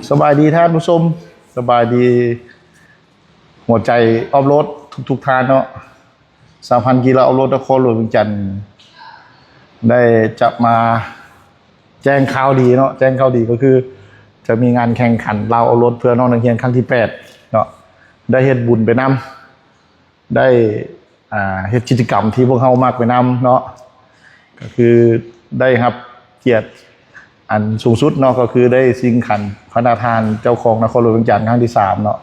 ສະບາຍດີທ່ານຜູ້ຊົມ, ສະບາຍດີຫົວໃຈອອຟໂຫຼດທຸກໆທ່ານເນາະ. ສະຫະພັນກິລາອອຟໂຫຼດນະຄອນຫຼວງວຽງຈັນ ໄດ້ຈະມາແຈ້ງຂ່າວດີເນາະ, ແຈ້ງຂ່າວດີກໍຄືຈະມີງານແຂ່ງຂັນລາວອອຟໂຫຼດເພື່ອນ້ອງນັກຮຽນຄັ້ງທີແປດເນາະ, ໄດ້ເຮັດບຸນໄປນຳ ໄດ້ ອ່າ ເຮັດກິດຈະກຳທີ່ພວກເຮົາມັກໄປນຳເນາະ, ກໍຄືໄດ້ຮັບກຽດອັນສູງສຸດເນາະ, ກໍຄືໄດ້ຊິງຂັນພະນະປະທານເຈົ້າຄອງນະຄອນຫຼວງວຽງຈັນຄັ້ງທີສາມເນາະ,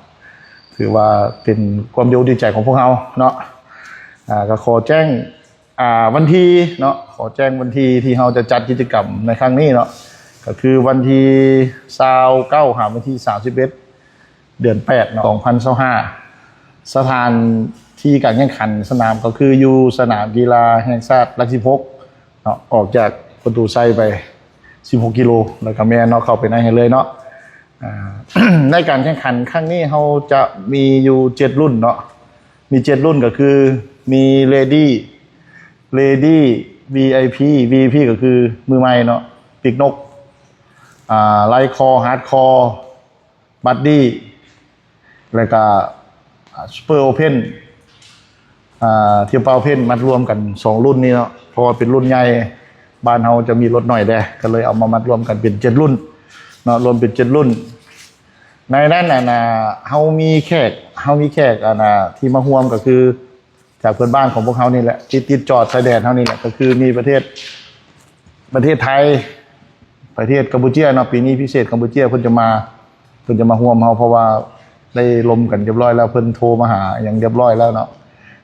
ຖືວ່າເປັນຄວາມດີອົກດີໃຈຂອງພວກເຮົາເນາະ. ອ່າ ກໍຂໍແຈ້ງ ອ່າ ວັນທີເນາະ, ຂໍແຈ້ງວັນທີທີ່ເຮົາຈະຈັດກິດຈະກຳໃນຄັ້ງນີ້ເນາະ, ກໍຄືວັນທີຊາວເກົ້າ ຫາວັນທີສາມສິບເອັດ ເດືອນແປດເນາະ ສອງພັນຊາວຫ້າ. ສະຖານທີ່ການແຂ່ງຂັນສະໜາມກໍຄືຢູ່ສະໜາມກິລາແຫ່ງຊາດຫຼັກສິບຫົກເນາະ, ອອກຈາກປະຕູໄຊໄປສິບຫົກກິໂລ ແລ້ວກໍແມ່ນເນາະ ເຂົ້າໄປໃນຫັ້ນເລີຍເນາະ. ອ່າ ໃນການແຂ່ງຂັນຄັ້ງນີ້ເຮົາຈະມີຢູ່ເຈັດລຸ້ນເນາະ, ມີເຈັດລຸ້ນກໍຄືມີເລດີ້ ເລດີ້ ວີໄອພີ ວີໄອພີ ກໍຄືມືໃໝ່ເນາະ, ປີກນົກ ອ່າ ໄລຄໍ ຮາດຄໍ ບັດດີ້ ແລ້ວກະ ອ່າ ຊຸບເປີໂອເພັນ ອ່າ ທຽວປາໂອເພັນ ມັດລວມກັນສອງລຸ້ນນີ້ເນາະ, ເພາະວ່າເປັນລຸ້ນໃຫຍ່, ບ້ານເຮົາຈະມີລົດໜ້ອຍແດ່ ກໍເລີຍເອົາມາມັດລວມກັນເປັນເຈັດລຸ້ນເນາະ, ລວມເປັນເຈັດລຸ້ນ. ໃນນັ້ນ ອັນນ່າ ເຮົາມີແຂກ ເຮົາມີແຂກ ອັນນ່າ ທີ່ມາຮ່ວມກໍຄື ຈາກເພື່ອນບ້ານຂອງພວກເຮົານີ້ແຫຼະ ທີ່ຕິດຈອດຊາຍແດນເຮົານີ້ແຫຼະ, ກໍຄືມີປະເທດ ປະເທດໄທ ປະເທດກຳປູເຈຍເນາະ, ປີນີ້ພິເສດກຳປູເຈຍເພິ່ນຈະມາ ເພິ່ນຈະມາຮ່ວມເຮົາ ເພາະວ່າໄດ້ລົມກັນຮຽບຮ້ອຍແລ້ວ, ເພິ່ນໂທມາຫາຫຍັງຮຽບຮ້ອຍແລ້ວເນາະ,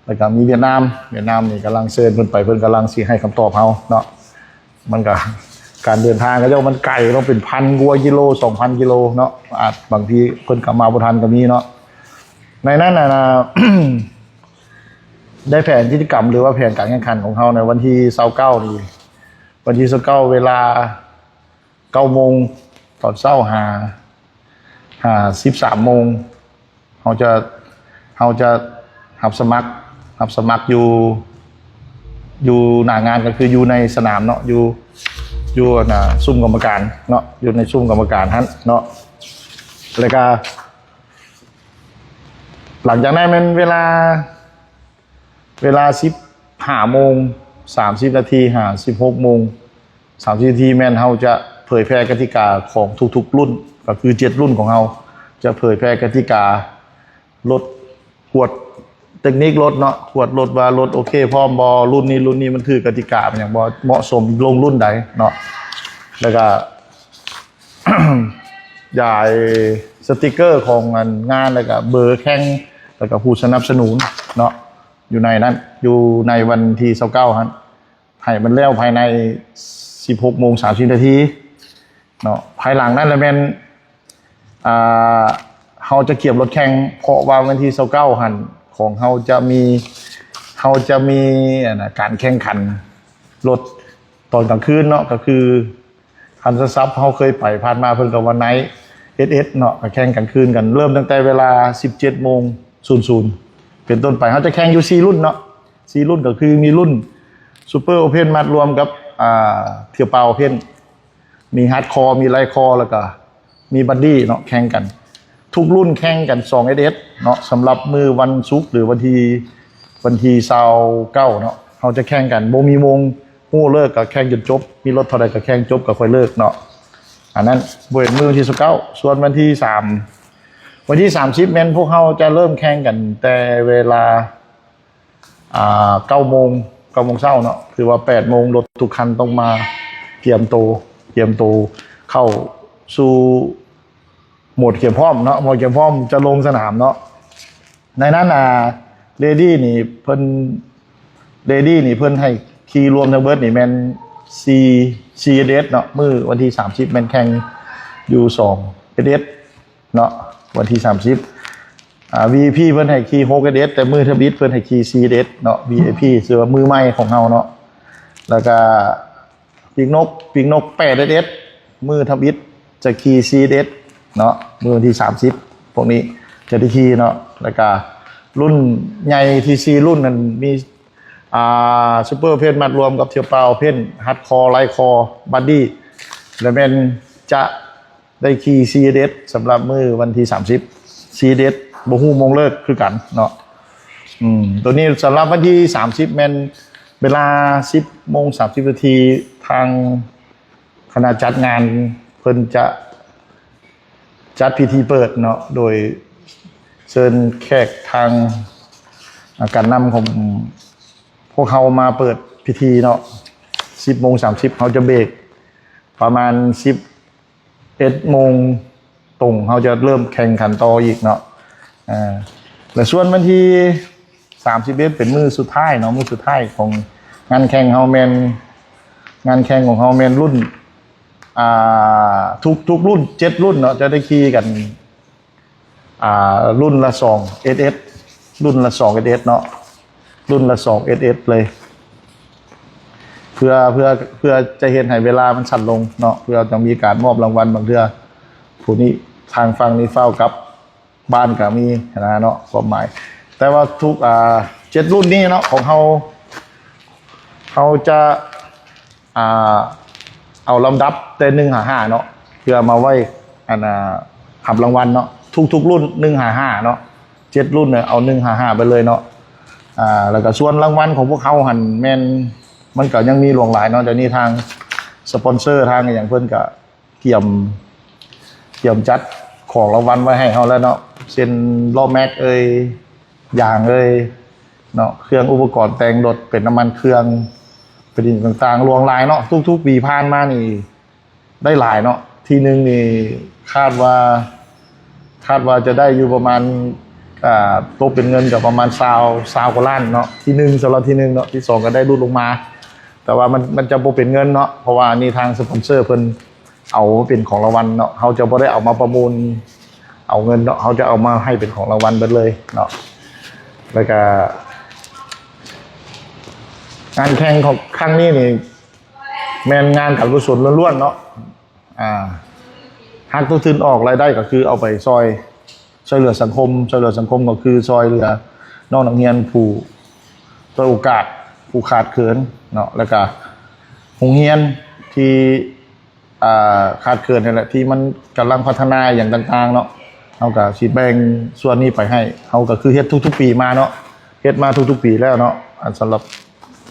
ແລ້ວກໍມີຫວຽດນາມ ຫວຽດນາມນີ້ກຳລັງເຊີນເພິ່ນໄປ, ເພິ່ນກຳລັງຊິໃຫ້ຄຳຕອບເຮົາເນາະ. ມັນກໍ ການເດີນທາງເຂົາເຈົ້າມັນໄກເນາະ, ເປັນພັນກວ່າກິໂລ ສອງພັນກິໂລເນາະ, ອາດບາງທີເພິ່ນກໍມາບໍ່ທັນກໍມີເນາະ. ໃນນັ້ນນະ ໃນແຜນກິດຈະກຳ ຫຼືວ່າແຜນການແຂ່ງຂັນຂອງເຮົາໃນວັນທີຊາວເກົ້ານີ້ ວັນທີຊາວເກົ້າ ເວລາເກົ້າໂມງຕອນເຊົ້າ ຫາ ຫາສິບສາມໂມງ ເຮົາຈະ ເຮົາຈະຮັບສະໝັກ ຮັບສະໝັກຢູ່ ຢູ່ໜ້າງານ ກໍຄືຢູ່ໃນສະໜາມເນາະ, ຢູ່ ຢູ່ ອັນນ່າ ຊຸມກຳມະການເນາະ, ຢູ່ໃນຊຸມກຳມະການຫັ້ນເນາະ. ແລ້ວກະ ຫຼັງຈາກນັ້ນແມ່ນເວລາ ເວລາສິບຫ້າໂມງສາມສິບນາທີ ຫາສິບຫົກໂມງສາມສິບນາທີ ແມ່ນເຮົາຈະເຜີຍແຜ່ກະຕິກາຂອງທຸກໆລຸ້ນ, ກໍຄືເຈັດລຸ້ນຂອງເຮົາ ຈະເຜີຍແຜ່ກະຕິກາລົດ, ກວດເຕັກນິກລົດເນາະ, ກວດລົດວ່າລົດໂອເຄພ້ອມບໍ່, ລຸ້ນນີ້ ລຸ້ນນີ້ມັນຖືກກະຕິກາ ມັນຫຍັງບໍ່ ເໝາະສົມລົງລຸ້ນໃດເນາະ. ແລ້ວກະ ຢາຍສະຕິກເກີຂອງອັນງານ ແລ້ວກະເບີແຂ່ງ ແລ້ວກະຜູ້ສະໜັບສະໜູນເນາະ ຢູ່ໃນນັ້ນ ຢູ່ໃນວັນທີຊາວເກົ້າຫັ້ນ ໃຫ້ມັນແລ້ວພາຍໃນສິບຫົກໂມງສາມສິບນາທີເນາະ. ພາຍຫຼັງນັ້ນລະແມ່ນ ອ່າ ເຮົາຈະກຽມລົດແຂ່ງ ເພາະວ່າວັນທີຊາວເກົ້າຫັ້ນ ຂອງເຮົາຈະມີ ເຮົາຈະມີ ອັນນ່າ ການແຂ່ງຂັນລົດຕອນກາງຄືນເນາະ, ກໍຄື ຄັນສັບເຮົາເຄີຍໄປຜ່ານມາ ເພິ່ນກໍວ່າໄນເອັດເອັດເນາະ, ກໍແຂ່ງກາງຄືນກັນ ເລີ່ມຕັ້ງແຕ່ເວລາສິບເຈັດໂມງສູນສູນເປັນຕົ້ນໄປ. ເຮົາຈະແຂ່ງຢູ່ສີ່ລຸ້ນເນາະ, ສີ່ລຸ້ນກໍຄືມີລຸ້ນຊຸບເປີໂອເພັນ ມັດລວມກັບ ອ່າ ທຽວປາໂອເພັນ, ມີຮາດຄໍ ມີໄລຄໍ ແລ້ວກໍມີບັດດີ້ເນາະ ແຂ່ງກັນ. ທຸກລຸ້ນແຂ່ງກັນສອງເອັດເອັດເນາະ. ສຳລັບມື້ວັນສຸກ ຫຼື ວັນທີ ວັນທີຊາວເກົ້າເນາະ ເຮົາຈະແຂ່ງກັນ ບໍ່ມີໂມງຮູ້ເລີກ ກໍແຂ່ງຈົນຈົບ, ມີລົດເທົ່າໃດກໍແຂ່ງຈົບກໍຄ່ອຍເລີກເນາະ. ອັນນັ້ນເປັນມື້ວັນທີຊາວເກົ້າ. ສ່ວນວັນທີສາມ ວັນທີສາມສິບແມ່ນພວກເຮົາຈະເລີ່ມແຂ່ງກັນແຕ່ເວລາ ອ່າ ເກົ້າໂມງ ເກົ້າໂມງເຊົ້າເນາະ, ຖືວ່າແປດໂມງລົດທຸກຄັນຕ້ອງມາກຽມໂຕ ກຽມໂຕເຂົ້າສູ່ໂໝດກຽມພ້ອມເນາະ, ໂໝດກຽມພ້ອມຈະລົງສະໜາມເນາະ. ໃນນັ້ນ ອ່າ ເລດີ້ນີ້ເພິ່ນ ເລດີ້ນີ້ເພິ່ນໃຫ້ຂີ່ລວມທັງເບິດນີ້ແມ່ນສີ່ ສີ່ເອັດເອັດເນາະ, ມື້ວັນທີສາມສິບແມ່ນແຂ່ງຢູ່ສອງເອັດເອັດ ເນາະ ວັນທີສາມສິບ. ອ່າ ວີໄອພີ ເພິ່ນໃຫ້ຂີ່ຫົກເອັດເອັດ ແຕ່ມື້ທຳອິດເພິ່ນໃຫ້ຂີ່ສີ່ເອັດເອັດເນາະ, ວີໄອພີ ຖືວ່າມືໃໝ່ຂອງເຮົາເນາະ. ແລ້ວກະປີກນົກ ປີກນົກແປດເອັດເອັດ ມື້ທຳອິດຈະຂີ່ສີ່ເອັດເອັດເນາະ, ມື້ວັນທີສາມສິບ ພວກນີ້ຈະໄດ້ຂີ່ເນາະ. ແລ້ວກະລຸ້ນໃຫຍ່ທີ່ສີ່ລຸ້ນນັ້ນມີ ອ່າ ຊຸບເປີໂອເພັນ ມັດລວມກັບທຽວປາໂອເພັນ, ຮາດຄໍ ໄລຄໍ ບັດດີ້ ແລະ ແມ່ນຈະ ໄດ້ຂີ່ ຊີເອັສເອັສ ສຳລັບມື້ວັນທີສາມສິບ ຊີເອັສເອັສ ບໍ່ຮູ້ໂມງເລີກຄືກັນເນາະ. ອືມ ໂຕນີ້ສຳລັບວັນທີສາມສິບ ແມ່ນເວລາສິບໂມງສາມສິບນາທີ ທາງຄະນະຈັດງານເພິ່ນຈະຈັດພິທີເປີດເນາະ ໂດຍເຊີນແຂກທາງ ອາ ການນຳຂອງພວກເຮົາມາເປີດພິທີເນາະ. ສິບໂມງສາມສິບ ເຮົາຈະເບຣກ ປະມານສິບເອັດໂມງຕົງ ເຮົາຈະເລີ່ມແຂ່ງຂັນຕໍ່ອີກເນາະ. ເອີ ແລະ ສ່ວນວັນທີສາມສິບເອັດ ເປັນມື້ສຸດທ້າຍເນາະ, ມື້ສຸດທ້າຍຂອງງານແຂ່ງເຮົາແມ່ນ ງານແຂ່ງຂອງເຮົາແມ່ນລຸ້ນ ອ່າ ທຸກ ທຸກລຸ້ນ ເຈັດລຸ້ນເນາະ ຈະໄດ້ຂີ່ກັນ ອ່າ ລຸ້ນລະສອງເອັສເອັສ ລຸ້ນລະສອງເອັສເອັສເນາະ ລຸ້ນລະສອງເອັສເອັສເລີຍ ເພື່ອ ເພື່ອ ເພື່ອຈະເຮັດໃຫ້ເວລາມັນສັ້ນລົງເນາະ ເພື່ອຈະມີການມອບລາງວັນ. ບາງເທື່ອຜູ້ນີ້ ທາງຝັ່ງນີ້ຟ້າວກັບບ້ານກໍມີນະເນາະ ຄວາມໝາຍ. ແຕ່ວ່າທຸກ ອ່າ ເຈັດລຸ້ນນີ້ເນາະ ຂອງເຮົາ ເຮົາຈະ ອ່າ ເອົາລຳດັບແຕ່ໜຶ່ງຫາຫ້າເນາະ ເພື່ອມາໄວ້ ອັນ ອ່າ ຮັບລາງວັນເນາະ. ທຸກໆລຸ້ນໜຶ່ງຫາຫ້າເນາະ ເຈັດລຸ້ນເນຍ ເອົາໜຶ່ງຫາຫ້າໄປເລີຍເນາະ. ອ່າ ແລ້ວກໍສ່ວນລາງວັນຂອງພວກເຮົາຫັ້ນແມ່ນ ມັນກໍຍັງມີຫຼວງຫຼາຍເນາະ. ດຽວນີ້ທາງສະປອນເຊີ ທາງອີ່ຫຍັງເພິ່ນກໍກຽມ ກຽມຈັດຂອງລາງວັນໄວ້ໃຫ້ເຮົາແລ້ວເນາະ ເຊັ່ນ ລໍ້ແມັກເອີຍ ຢາງເອີຍເນາະ ເຄື່ອງອຸປະກອນແຕ່ງລົດ ເປັນນ້ຳມັນເຄື່ອງ ເປັນຫຍັງຕ່າງໆ ຫຼວງຫຼາຍເນາະ. ທຸກໆປີຜ່ານມານີ້ໄດ້ຫຼາຍເນາະ ທີໜຶ່ງນີ້ຄາດວ່າ ຄາດວ່າຈະໄດ້ຢູ່ປະມານ ອ່າ ຕົກເປັນເງິນກໍປະມານຊາວ ຊາວກວ່າລ້ານເນາະ ທີໜຶ່ງ ສຳລັບທີໜຶ່ງເນາະ. ທີສອງກໍໄດ້ຫຼຸດລົງມາ ແຕ່ວ່າມັນ ມັນຈະບໍ່ເປັນເງິນເນາະ ເພາະວ່າອັນນີ້ທາງສະປອນເຊີເພິ່ນ ເອົາເປັນຂອງລາງວັນເນາະ ເຮົາຈະບໍ່ໄດ້ເອົາມາປະມູນເອົາເງິນເນາະ ເຮົາຈະເອົາມາໃຫ້ເປັນຂອງລາງວັນເບິດເລີຍເນາະ. ແລ້ວກະງານແຂ່ງຂອງຄັ້ງນີ້ນີ້ ແມ່ນງານການກຸສົນລ້ວນໆເນາະ ອ່າ ຫັກຕົ້ນທຶນອອກ ລາຍໄດ້ກໍຄືເອົາໄປຊ່ອຍ ຊ່ອຍເຫຼືອສັງຄົມ ຊ່ອຍເຫຼືອສັງຄົມກໍຄືຊ່ອຍເຫຼືອນ້ອງນັກຮຽນຜູ້ດ້ອຍໂອກາດ ຜູ້ຂາດເຂີນເນາະ ແລ້ວກະໂຮງຮຽນທີ່ ອ່າ ຂາດເຂີນນັ້ນແຫຼະ ທີ່ມັນກຳລັງພັດທະນາຫຍັງຕ່າງໆເນາະ ເຮົາກະຊິແບ່ງສ່ວນນີ້ໄປໃຫ້. ເຮົາກະຄືເຮັດທຸກໆປີມາເນາະ ເຮັດມາທຸກໆປີແລ້ວເນາະ ອັນສຳລັບ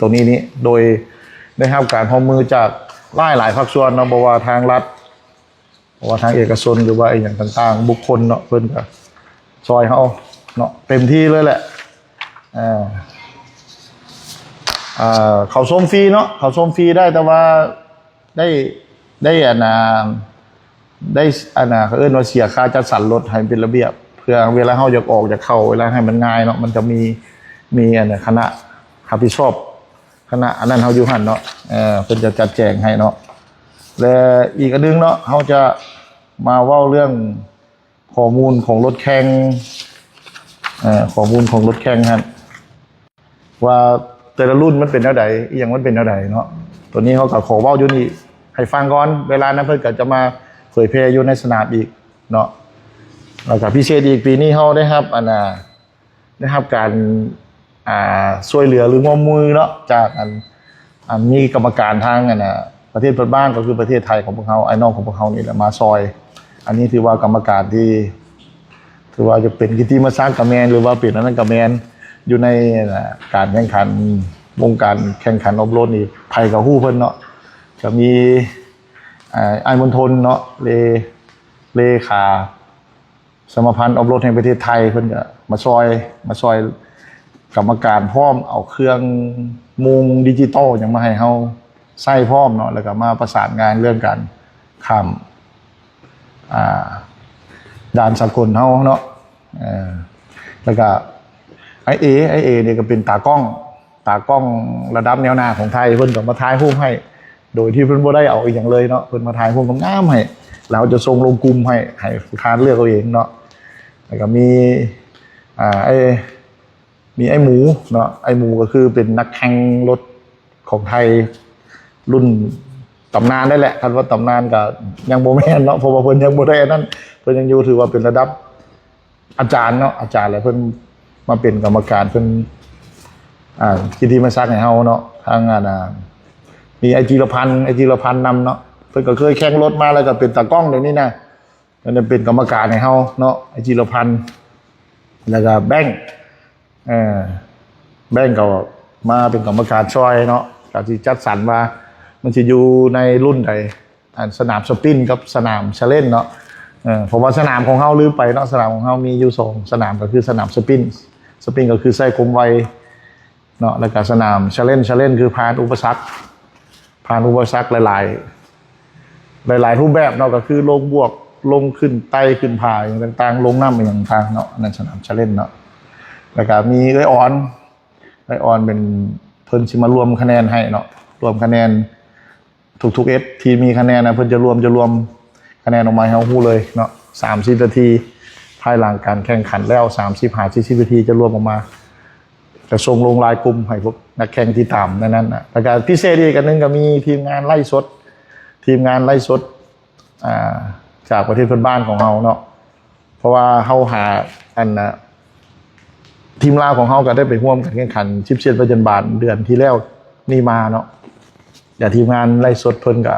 ຕົງນີ້ນີ້ ໂດຍໄດ້ຮັບການຮ່ວມມືຈາກຫຼາຍໆພາກສ່ວນເນາະ ບໍ່ວ່າທາງລັດ ບໍ່ວ່າທາງເອກະຊົນ ຫຼືວ່າອີ່ຫຍັງຕ່າງໆ ບຸກຄົນເນາະ ເພິ່ນກະຊ່ອຍເຮົາເນາະ ເຕັມທີ່ເລີຍແຫຼະ. ເອີ ເຂົ້າຊົມຟຣີເນາະ ເຂົ້າຊົມຟຣີໄດ້ ແຕ່ວ່າໄດ້ ໄດ້ ອັນນ່າ ໄດ້ ອັນນ່າ ເຂົາເອີ້ນວ່າເສຍຄ່າຈັດສັນລົດໃຫ້ເປັນລະບຽບ ເພື່ອເວລາເຮົາຢາກອອກຢາກເຂົ້າ ເວລາໃຫ້ມັນງ່າຍເນາະ ມັນຈະມີ ມີ ອັນນ່າ ຄະນະຮັບຜິດຊອບ ຄະນະອັນນັ້ນເຮົາຢູ່ຫັ້ນເນາະ ເອີ ເພິ່ນຈະຈັດແຈງໃຫ້ເນາະ. ແລະ ອີກອັນໜຶ່ງເນາະ ເຮົາຈະມາເວົ້າເລື່ອງຂໍ້ມູນຂອງລົດແຂ່ງ ເອີ ຂໍ້ມູນຂອງລົດແຂ່ງຫັ້ນ ວ່າແຕ່ລະລຸ້ນມັນເປັນແນວໃດ ອີ່ຫຍັງມັນເປັນແນວໃດເນາະ. ໂຕນີ້ເຮົາກໍຂໍເວົ້າຢູ່ນີ້ໃຫ້ຟັງກ່ອນ ເວລານັ້ນເພິ່ນກໍຈະມາເຜີຍແຜ່ຢູ່ໃນສະໜາມອີກເນາະ. ແລ້ວກໍພິເສດອີກ ປີນີ້ເຮົາໄດ້ຮັບ ອັນນ່າ ໄດ້ຮັບການ ອ່າ ຊ່ວຍເຫຼືອ ຫຼື ຮ່ວມມືເນາະ ຈາກ ອັນ ອັນ ມີກຳມະການທາງ ອັນນ່າ ປະເທດເພື່ອນບ້ານ ກໍຄືປະເທດໄທຂອງພວກເຮົາ ອ້າຍນ້ອງຂອງພວກເຮົານີ້ແຫຼະ ມາຊ່ອຍ. ອັນນີ້ຖືວ່າກຳມະການທີ່ ຖືວ່າຈະເປັນກິດຕິມະສັກກໍແມ່ນ ຫຼືວ່າເປັນອັນນັ້ນກໍແມ່ນ ຢູ່ໃນ ອັນນ່າ ການແຂ່ງຂັນ ວົງການແຂ່ງຂັນອອບໂຣດນີ້ ໃຜກໍຮູ້ເພິ່ນເນາະ. ກໍມີ ອ່າ ອ້າຍມົນທົນເນາະ ເລ ເລຂາ ສະມາພັນອອບໂຣດແຫ່ງປະເທດໄທ ເພິ່ນກໍມາຊ່ອຍ ມາຊ່ອຍກຳມະການພ້ອມ ເອົາເຄື່ອງມຸງດິຈິຕອນຫຍັງມາໃຫ້ເຮົາໃຊ້ພ້ອມເນາະ ແລ້ວກໍມາປະສານງານເລື່ອງການຂ້າມ ອ່າ ດ່ານສາກົນເຮົາເນາະ. ເອີ ແລ້ວກໍອ້າຍເອ ອ້າຍເອນີ້ກໍເປັນຕາກ້ອງ ຕາກ້ອງລະດັບແນວໜ້າຂອງໄທ ເພິ່ນກໍມາຖ່າຍຮູບໃຫ້ ໂດຍທີ່ເພິ່ນບໍ່ໄດ້ເອົາອີ່ຫຍັງເລີຍເນາະ ເພິ່ນມາຖ່າຍຮູບງາມໆໃຫ້ ແລ້ວຈະສົ່ງລົງກຸ່ມໃຫ້ ໃຫ້ທ່ານເລືອກເອົາເອງເນາະ. ແລ້ວກໍມີ ອ່າ ໄອ້ ມີໄອ້ໝູເນາະ ໄອ້ໝູກໍຄືເປັນນັກແຂ່ງລົດຂອງໄທ ລຸ້ນຕຳນານໄດ້ແຫຼະ ຄັນວ່າຕຳນານກໍຍັງບໍ່ແມ່ນເນາະ ເພາະວ່າເພິ່ນຍັງບໍ່ໄດ້ອັນນັ້ນ ເພິ່ນຍັງຢູ່ ຖືວ່າເປັນລະດັບ ອາຈານເນາະ ອາຈານ ແລ້ວເພິ່ນມາເປັນກຳມະການ ເພິ່ນ ອ່າ ກິດຕິມະສັກໃຫ້ເຮົາເນາະ. ທາງ ອັນນ່າ ມີອ້າຍຈີລະພັນ ອ້າຍຈີລະພັນນຳເນາະ ເພິ່ນກໍເຄີຍແຂ່ງລົດມາ ແລ້ວກໍເປັນຕາກ້ອງດຽວນີ້ນະ ອັນນັ້ນເປັນກຳມະການໃຫ້ເຮົາເນາະ ໄອ້ຈິລະພັນ ແລ້ວກໍແບັງ ເອີ ແບັງກໍມາເປັນກຳມະການຊ່ອຍເນາະ ກໍຊິຈັດສັນວ່າມັນຊິຢູ່ໃນລຸ້ນໃດ ອັນສະໜາມສະປິນກັບສະໜາມແຊເລັນເນາະ ເອີ ເພາະວ່າສະໜາມຂອງເຮົາລືມໄປເນາະ ສະໜາມຂອງເຮົາມີຢູ່ສອງສະໜາມ ກໍຄືສະໜາມສະປິນ ສະປິນກໍຄືໃຊ້ຄວາມໄວເນາະ ແລ້ວກໍສະໜາມແຊເລັນ ແຊເລັນຄືຜ່ານອຸປະສັກ ຜ່ານອຸປະສັກຫຼາຍໆ ຫຼາຍໆຮູບແບບເນາະ ກໍຄືລົງບວກ ລົງຂຶ້ນໄຕ່ຂຶ້ນຜາຫຍັງຕ່າງໆ ລົງນ້ຳຫຍັງຕ່າງເນາະ ອັນນັ້ນສະໜາມແຊເລັນເນາະ ແລ້ວກໍມີເອື້ອຍອອນ ເອື້ອຍອອນເປັນ ເພິ່ນຊິມາລວມຄະແນນໃຫ້ເນາະ ລວມຄະແນນ ທຸກໆເອັດທີ່ມີຄະແນນນະ ເພິ່ນຈະລວມ ຈະລວມຄະແນນອອກມາໃຫ້ເຮົາຮູ້ເລີຍເນາະ ສາມສິບນາທີ ພາຍຫຼັງການແຂ່ງຂັນແລ້ວ ສາມສິບຫາສີ່ສິບນາທີ ຈະລວມອອກມາ ຈະສົ່ງລົງລາຍກຸ່ມໃຫ້ພວກນັກແຂ່ງຕິດຕາມໃນນັ້ນນະ ແລ້ວກະພິເສດອີກອັນໜຶ່ງ ກະມີທີມງານໄລຟ໌ສົດ ທີມງານໄລຟ໌ສົດ ອ່າ ຈາກປະເທດເພື່ອນບ້ານຂອງເຮົາເນາະ ເພາະວ່າເຮົາຫາ ອັນນະ ທີມລາວຂອງເຮົາກໍໄດ້ໄປຮ່ວມການແຂ່ງຂັນຊິບສຽນປະຈັນບານເດືອນທີ່ແລ້ວນີ້ມາເນາະ ແຕ່ທີມງານໄລຟ໌ສົດເພິ່ນກໍ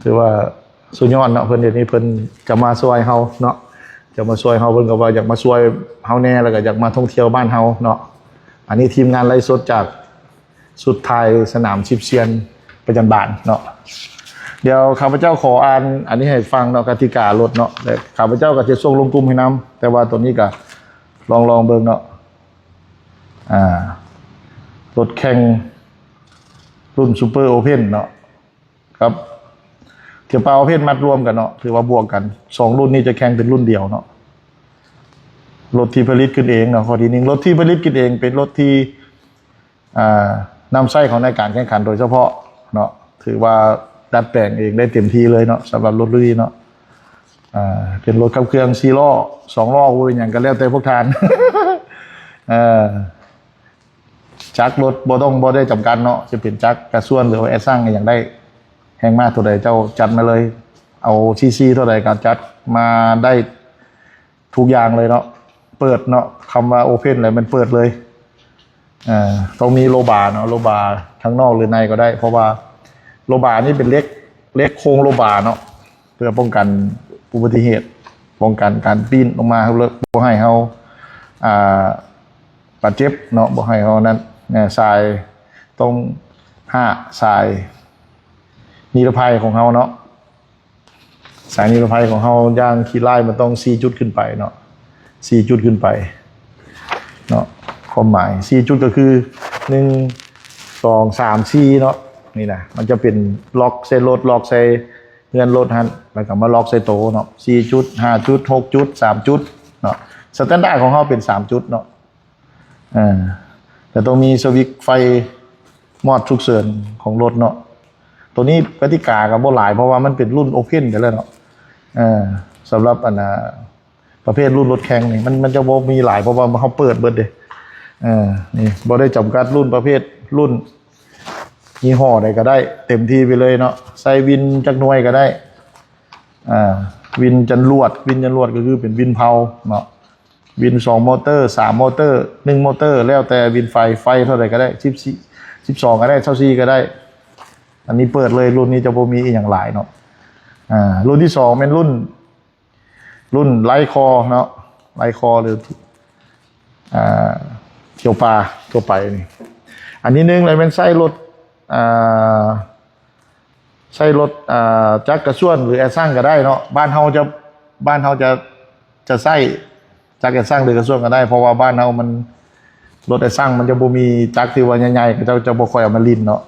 ຖືວ່າສຸດຍອດເນາະ ເພິ່ນດຽວນີ້ເພິ່ນຈະມາຊ່ວຍເຮົາເນາະ ຈະມາຊ່ວຍເຮົາ ເພິ່ນກໍວ່າຢາກມາຊ່ວຍເຮົາແດ່ ແລ້ວກໍຢາກມາທ່ອງທ່ຽວບ້ານເຮົາເນາະ ອັນນີ້ທີມງານໄລຟ໌ສົດຈາກ ສຸດທ້າຍສະໜາມສິບສຽນປະຈັນບານເນາະ ດຽວຂ້າພະເຈົ້າຂໍອ່ານອັນນີ້ໃຫ້ຟັງເນາະ ກະຕິກາລົດເນາະ ແລະ ຂ້າພະເຈົ້າກໍຈະສົ່ງລົງກຸ່ມໃຫ້ນຳ ແຕ່ວ່າຕົວນີ້ກໍລອງ ລອງເບິ່ງເນາະ ອ່າ ລົດແຂ່ງລຸ້ນຊຸບເປີໂອເພັນເນາະ ກັບທຽວປ່າໂອເພັນມັດລວມກັນເນາະ ຖືວ່າບວກກັນ ສອງລຸ້ນນີ້ຈະແຂ່ງເປັນລຸ້ນດຽວເນາະ ລົດທີ່ຜະລິດຂຶ້ນເອງເນາະ ຂໍ້ທີໜຶ່ງ ລົດທີ່ຜະລິດຂຶ້ນເອງເປັນລົດທີ່ ອ່າ ນຳໃຊ້ເຂົ້າໃນການແຂ່ງຂັນໂດຍສະເພາະເນາະ ຖືວ່າດັດແປງເອງໄດ້ເຕັມທີ່ເລີຍເນາະ ສຳລັບລົດລຸ້ນນີ້ເນາະ ອ່າ ເປັນລົດຂັບເຄື່ອງສີ່ລໍ້ ສອງລໍ້ ບໍ່ເປັນຫຍັງ ກໍແລ້ວແຕ່ພວກທ່ານ ເອີ ຈັກລົດບໍ່ຕ້ອງ ບໍ່ໄດ້ຈຳກັດເນາະ ຈະເປັນຈັກກະຊວນ ຫຼືວ່າແອດຊັງ ຫຍັງໄດ້ ແຮງມ້າເທົ່າໃດເຈົ້າຈັດມາເລີຍ ເອົາຊີຊີເທົ່າໃດກໍຈັດມາໄດ້ ທຸກຢ່າງເລີຍເນາະ ເປີດເນາະ ຄຳວ່າໂອເພັນແລ້ວແມ່ນເປີດເລີຍ ເອີ ຕ້ອງມີໂລບາເນາະ ໂລບາທາງນອກ ຫຼື ໃນກໍໄດ້ ເພາະວ່າໂລບານີ້ເປັນເຫຼັກ ເຫຼັກໂຄງໂລບາເນາະ ເພື່ອປ້ອງກັນອຸບັດຕິເຫດ ປ້ອງກັນການປີ້ນລົງມາ ແລ້ວບໍ່ໃຫ້ເຮົາ ອ່າ ບາດເຈັບເນາະ ບໍ່ໃຫ້ເຮົານັ້ນ ສາຍ ຕ້ອງຫ້າສາຍນິລະໄພຂອງເຮົາເນາະ ສາຍນິລະໄພຂອງເຮົາຢ່າງຂີ້ລ້າຍມັນຕ້ອງສີ່ຈຸດຂຶ້ນໄປເນາະ ສີ່ຈຸດຂຶ້ນໄປເນາະ ຄວາມໝາຍສີ່ຈຸດກໍຄື ໜຶ່ງ ສອງ ສາມ ສີ່ ເນາະ ນີ້ນະ ມັນຈະເປັນລັອກໃສ່ລົດ ລັອກໃສ່ເຮືອນລົດຫັ້ນ ແລ້ວກໍມາລັອກໃສ່ໂຕເນາະ ສີ່ຈຸດ ຫ້າຈຸດ ຫົກຈຸດ ສາມຈຸດເນາະ ສະແຕນດາດຂອງເຮົາເປັນສາມຈຸດເນາະ ເອີ ແຕ່ຕ້ອງມີສະວິດໄຟມອດສຸກເສີນຂອງລົດເນາະ ໂຕນີ້ກະຕິກາກໍບໍ່ຫຼາຍ ເພາະວ່າມັນເປັນລຸ້ນໂອເພັນໄປແລ້ວເນາະ ເອີ ສຳລັບອັນນ່າ ປະເພດລຸ້ນລົດແຂ່ງນີ້ ມັນ ມັນຈະບໍ່ມີຫຼາຍ ເພາະວ່າເຮົາເປີດເບິດເດ້ ເອີ ນີ້ບໍ່ໄດ້ຈຳກັດລຸ້ນປະເພດ ລຸ້ນຍີ່ຫໍ້ໃດກໍໄດ້ ເຕັມທີ່ໄປເລີຍເນາະ ໃສ່ວິນຈັກໜ່ວຍກໍໄດ້ ອ່າ ວິນຈັນລວດ ວິນຈັນລວດກໍຄືເປັນວິນເຜົາເນາະ ວິນສອງມໍເຕີ ສາມມໍເຕີ ໜຶ່ງມໍເຕີ ແລ້ວແຕ່ວິນໄຟ ໄຟເທົ່າໃດກໍໄດ້ ສິບສີ່ ສິບສອງກໍໄດ້ ຊາວສີ່ກໍໄດ້ ອັນນີ້ເປີດເລີຍ ລຸ້ນນີ້ຈະບໍ່ມີອີ່ຫຍັງຫຼາຍເນາະ ອ່າ ລຸ້ນທີສອງແມ່ນລຸ້ນ ລຸ້ນໄລຄໍເນາະ ໄລຄໍ ຫຼື ອ່າ ທ່ຽວປ່າທົ່ວໄປນີ້ ອັນທີໜຶ່ງແລ້ວແມ່ນໃຊ້ລົດ ອ່າ ໃຊ້ລົດ ອ່າ ຈັກກະຊວນ ຫຼື ແອດຊັງກໍໄດ້ເນາະ ບ້ານເຮົາຈະ ບ້ານເຮົາຈະ ຈະໃຊ້ຈັກແອດຊັງ ຫຼື ກະຊວນກໍໄດ້ ເພາະວ່າບ້ານເຮົາມັນ ລົດແອດຊັງມັນຈະບໍ່ມີຈັກທີ່ວ່າໃຫຍ່ໆ ເຂົາເຈົ້າຈະບໍ່ຄ່ອຍເອົາມາຫຼິ້ນເນາະ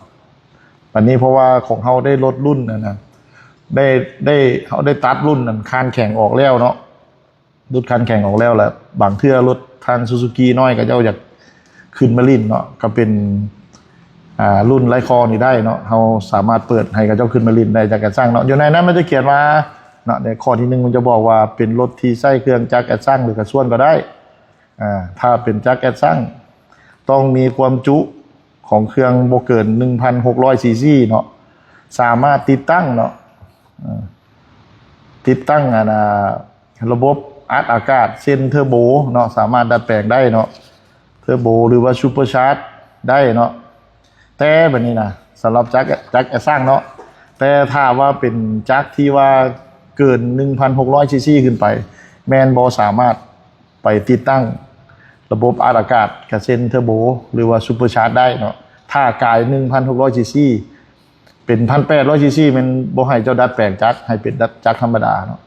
ບັດນີ້ເພາະວ່າຂອງເຮົາໄດ້ລົດລຸ້ນອັນນັ້ນ ໄດ້ ໄດ້ ເຮົາໄດ້ຕັດລຸ້ນອັນຄານແຂງອອກແລ້ວເນາະ ລຸ້ນຄານແຂງອອກແລ້ວ ແລະ ບາງເທື່ອລົດທາງຊູຊູກິນ້ອຍ ເຂົາເຈົ້າຢາກຂຶ້ນມາຫຼິ້ນເນາະ ກໍເປັນ ອ່າ ລຸ້ນໄລຄໍນີ້ໄດ້ເນາະ ເຮົາສາມາດເປີດໃຫ້ເຂົາເຈົ້າຂຶ້ນມາຫຼິ້ນໄດ້ ຈັກກະຊັງເນາະ ຢູ່ໃນນັ້ນມັນຈະຂຽນວ່າເນາະ ໃນຂໍ້ທີໜຶ່ງມັນຈະບອກວ່າເປັນລົດທີ່ໃຊ້ເຄື່ອງຈັກແອດຊັງ ຫຼື ກະຊວນກໍໄດ້ ອ່າ ຖ້າເປັນຈັກແອດຊັງ ຕ້ອງມີຄວາມຈຸຂອງເຄື່ອງບໍ່ເກີນໜຶ່ງພັນຫົກຮ້ອຍຊີຊີເນາະ ສາມາດຕິດຕັ້ງເນາະ ເອີ ຕິດຕັ້ງອັນນ່າ ລະບົບອັດອາກາດເຊັ່ນເທີໂບເນາະ ສາມາດດັດແປງໄດ້ເນາະ ເທີໂບ ຫຼືວ່າຊຸບເປີຊາດໄດ້ເນາະ ແຕ່ບັດນີ້ນະ ສຳລັບຈັກ ຈັກແອດຊັງເນາະ ແຕ່ຖ້າວ່າເປັນຈັກທີ່ວ່າ ເກີນໜຶ່ງພັນຫົກຮ້ອຍຊີຊີຂຶ້ນໄປ ແມ່ນບໍ່ສາມາດໄປຕິດຕັ້ງລະບົບອັດອາກາດ ກະເຊັ່ນເທີໂບ ຫຼືວ່າຊຸບເປີຊາດໄດ້ເນາະ. ຖ້າກາຍໜຶ່ງພັນຫົກຮ້ອຍຊີຊີ ເປັນພັນແປດຮ້ອຍຊີຊີ ແມ່ນບໍ່ໃຫ້ເຈົ້າດັດແປງຈັກ ໃຫ້ເປັນດັດຈັກທຳມະດາເນາະ.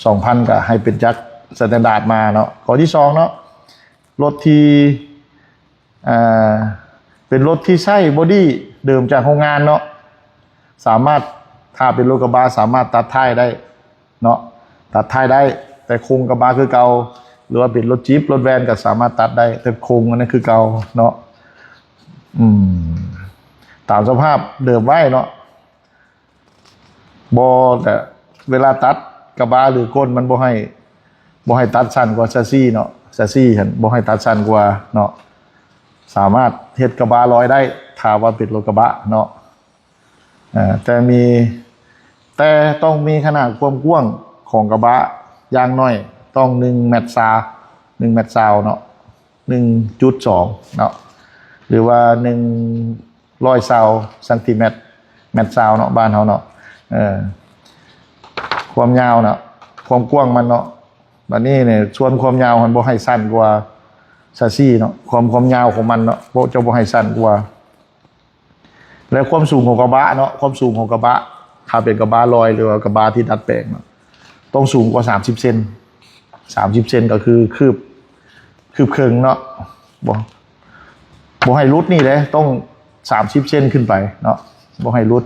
ສອງພັນ ກະໃຫ້ເປັນຈັກສະແຕນດາດມາເນາະ. ຂໍ້ທີສອງເນາະ ລົດທີ່ ເປັນລົດທີ່ໃຊ້ບໍດີ້ເດີມຈາກໂຮງງານເນາະ ສາມາດ ຖ້າເປັນລົດກະບະສາມາດຕັດທ້າຍໄດ້ເນາະ ຕັດທ້າຍໄດ້ ແຕ່ໂຄງກະບະຄືເກົ່າ ຫຼືວ່າເປັນລົດຈິບ ລົດແວນ ກະສາມາດຕັດໄດ້ ແຕ່ໂຄງມັນຄືເກົ່າເນາະ. ອືມ ຕາມສະພາບເດີມໄວ້ເນາະ. ບໍ່ ແຕ່ເວລາຕັດກະບະ ຫຼື ກົ້ນມັນບໍ່ໃຫ້ ບໍ່ໃຫ້ຕັດສັ້ນກວ່າແຊັດຊີເນາະ ແຊັດຊີຫັ້ນບໍ່ໃຫ້ຕັດສັ້ນກວ່າເນາະ. ສາມາດເຮັດກະບະລອຍໄດ້ ຖ້າວ່າເປັນລົດກະບະເນາະ. ເອີ ແຕ່ມີ ແຕ່ຕ້ອງມີຂະໜາດຄວາມກວ້າງຂອງກະບະຢ່າງໜ້ອຍຕ້ອງໜຶ່ງແມັດຊາວ ໜຶ່ງແມັດຊາວເນາະ ໜຶ່ງຈຸດສອງເນາະ ຫຼືວ່າໜຶ່ງຮ້ອຍຊາວຊັງຕີແມັດ ແມັດຊາວເນາະ ບ້ານເຮົາເນາະ. ເອີ ຄວາມຍາວເນາະ ຄວາມກວ້າງມັນເນາະ. ບາດນີ້ນີ້ ສ່ວນຄວາມຍາວຫັ້ນບໍ່ໃຫ້ສັ້ນກວ່າແຊັດຊີເນາະ ຄວາມ ຄວາມຍາວຂອງມັນເນາະ ເຈົ້າບໍ່ໃຫ້ສັ້ນກວ່າ ແລະ ຄວາມສູງຂອງກະບະເນາະ ຄວາມສູງຂອງກະບະ ຖ້າເປັນກະບະລອຍ ຫຼືວ່າກະບະທີ່ດັດແປງເນາະ ຕ້ອງສູງກວ່າສາມສິບເຊັນ ສາມສິບເຊັນ ກະຄືຄືບ ຄືບເຄິ່ງເນາະ. ບໍ່ ບໍ່ໃຫ້ຫຼຸດນີ້ເດ້ ຕ້ອງສາມສິບເຊັນຂຶ້ນໄປເນາະ ບໍ່ໃຫ້ຫຼຸດ.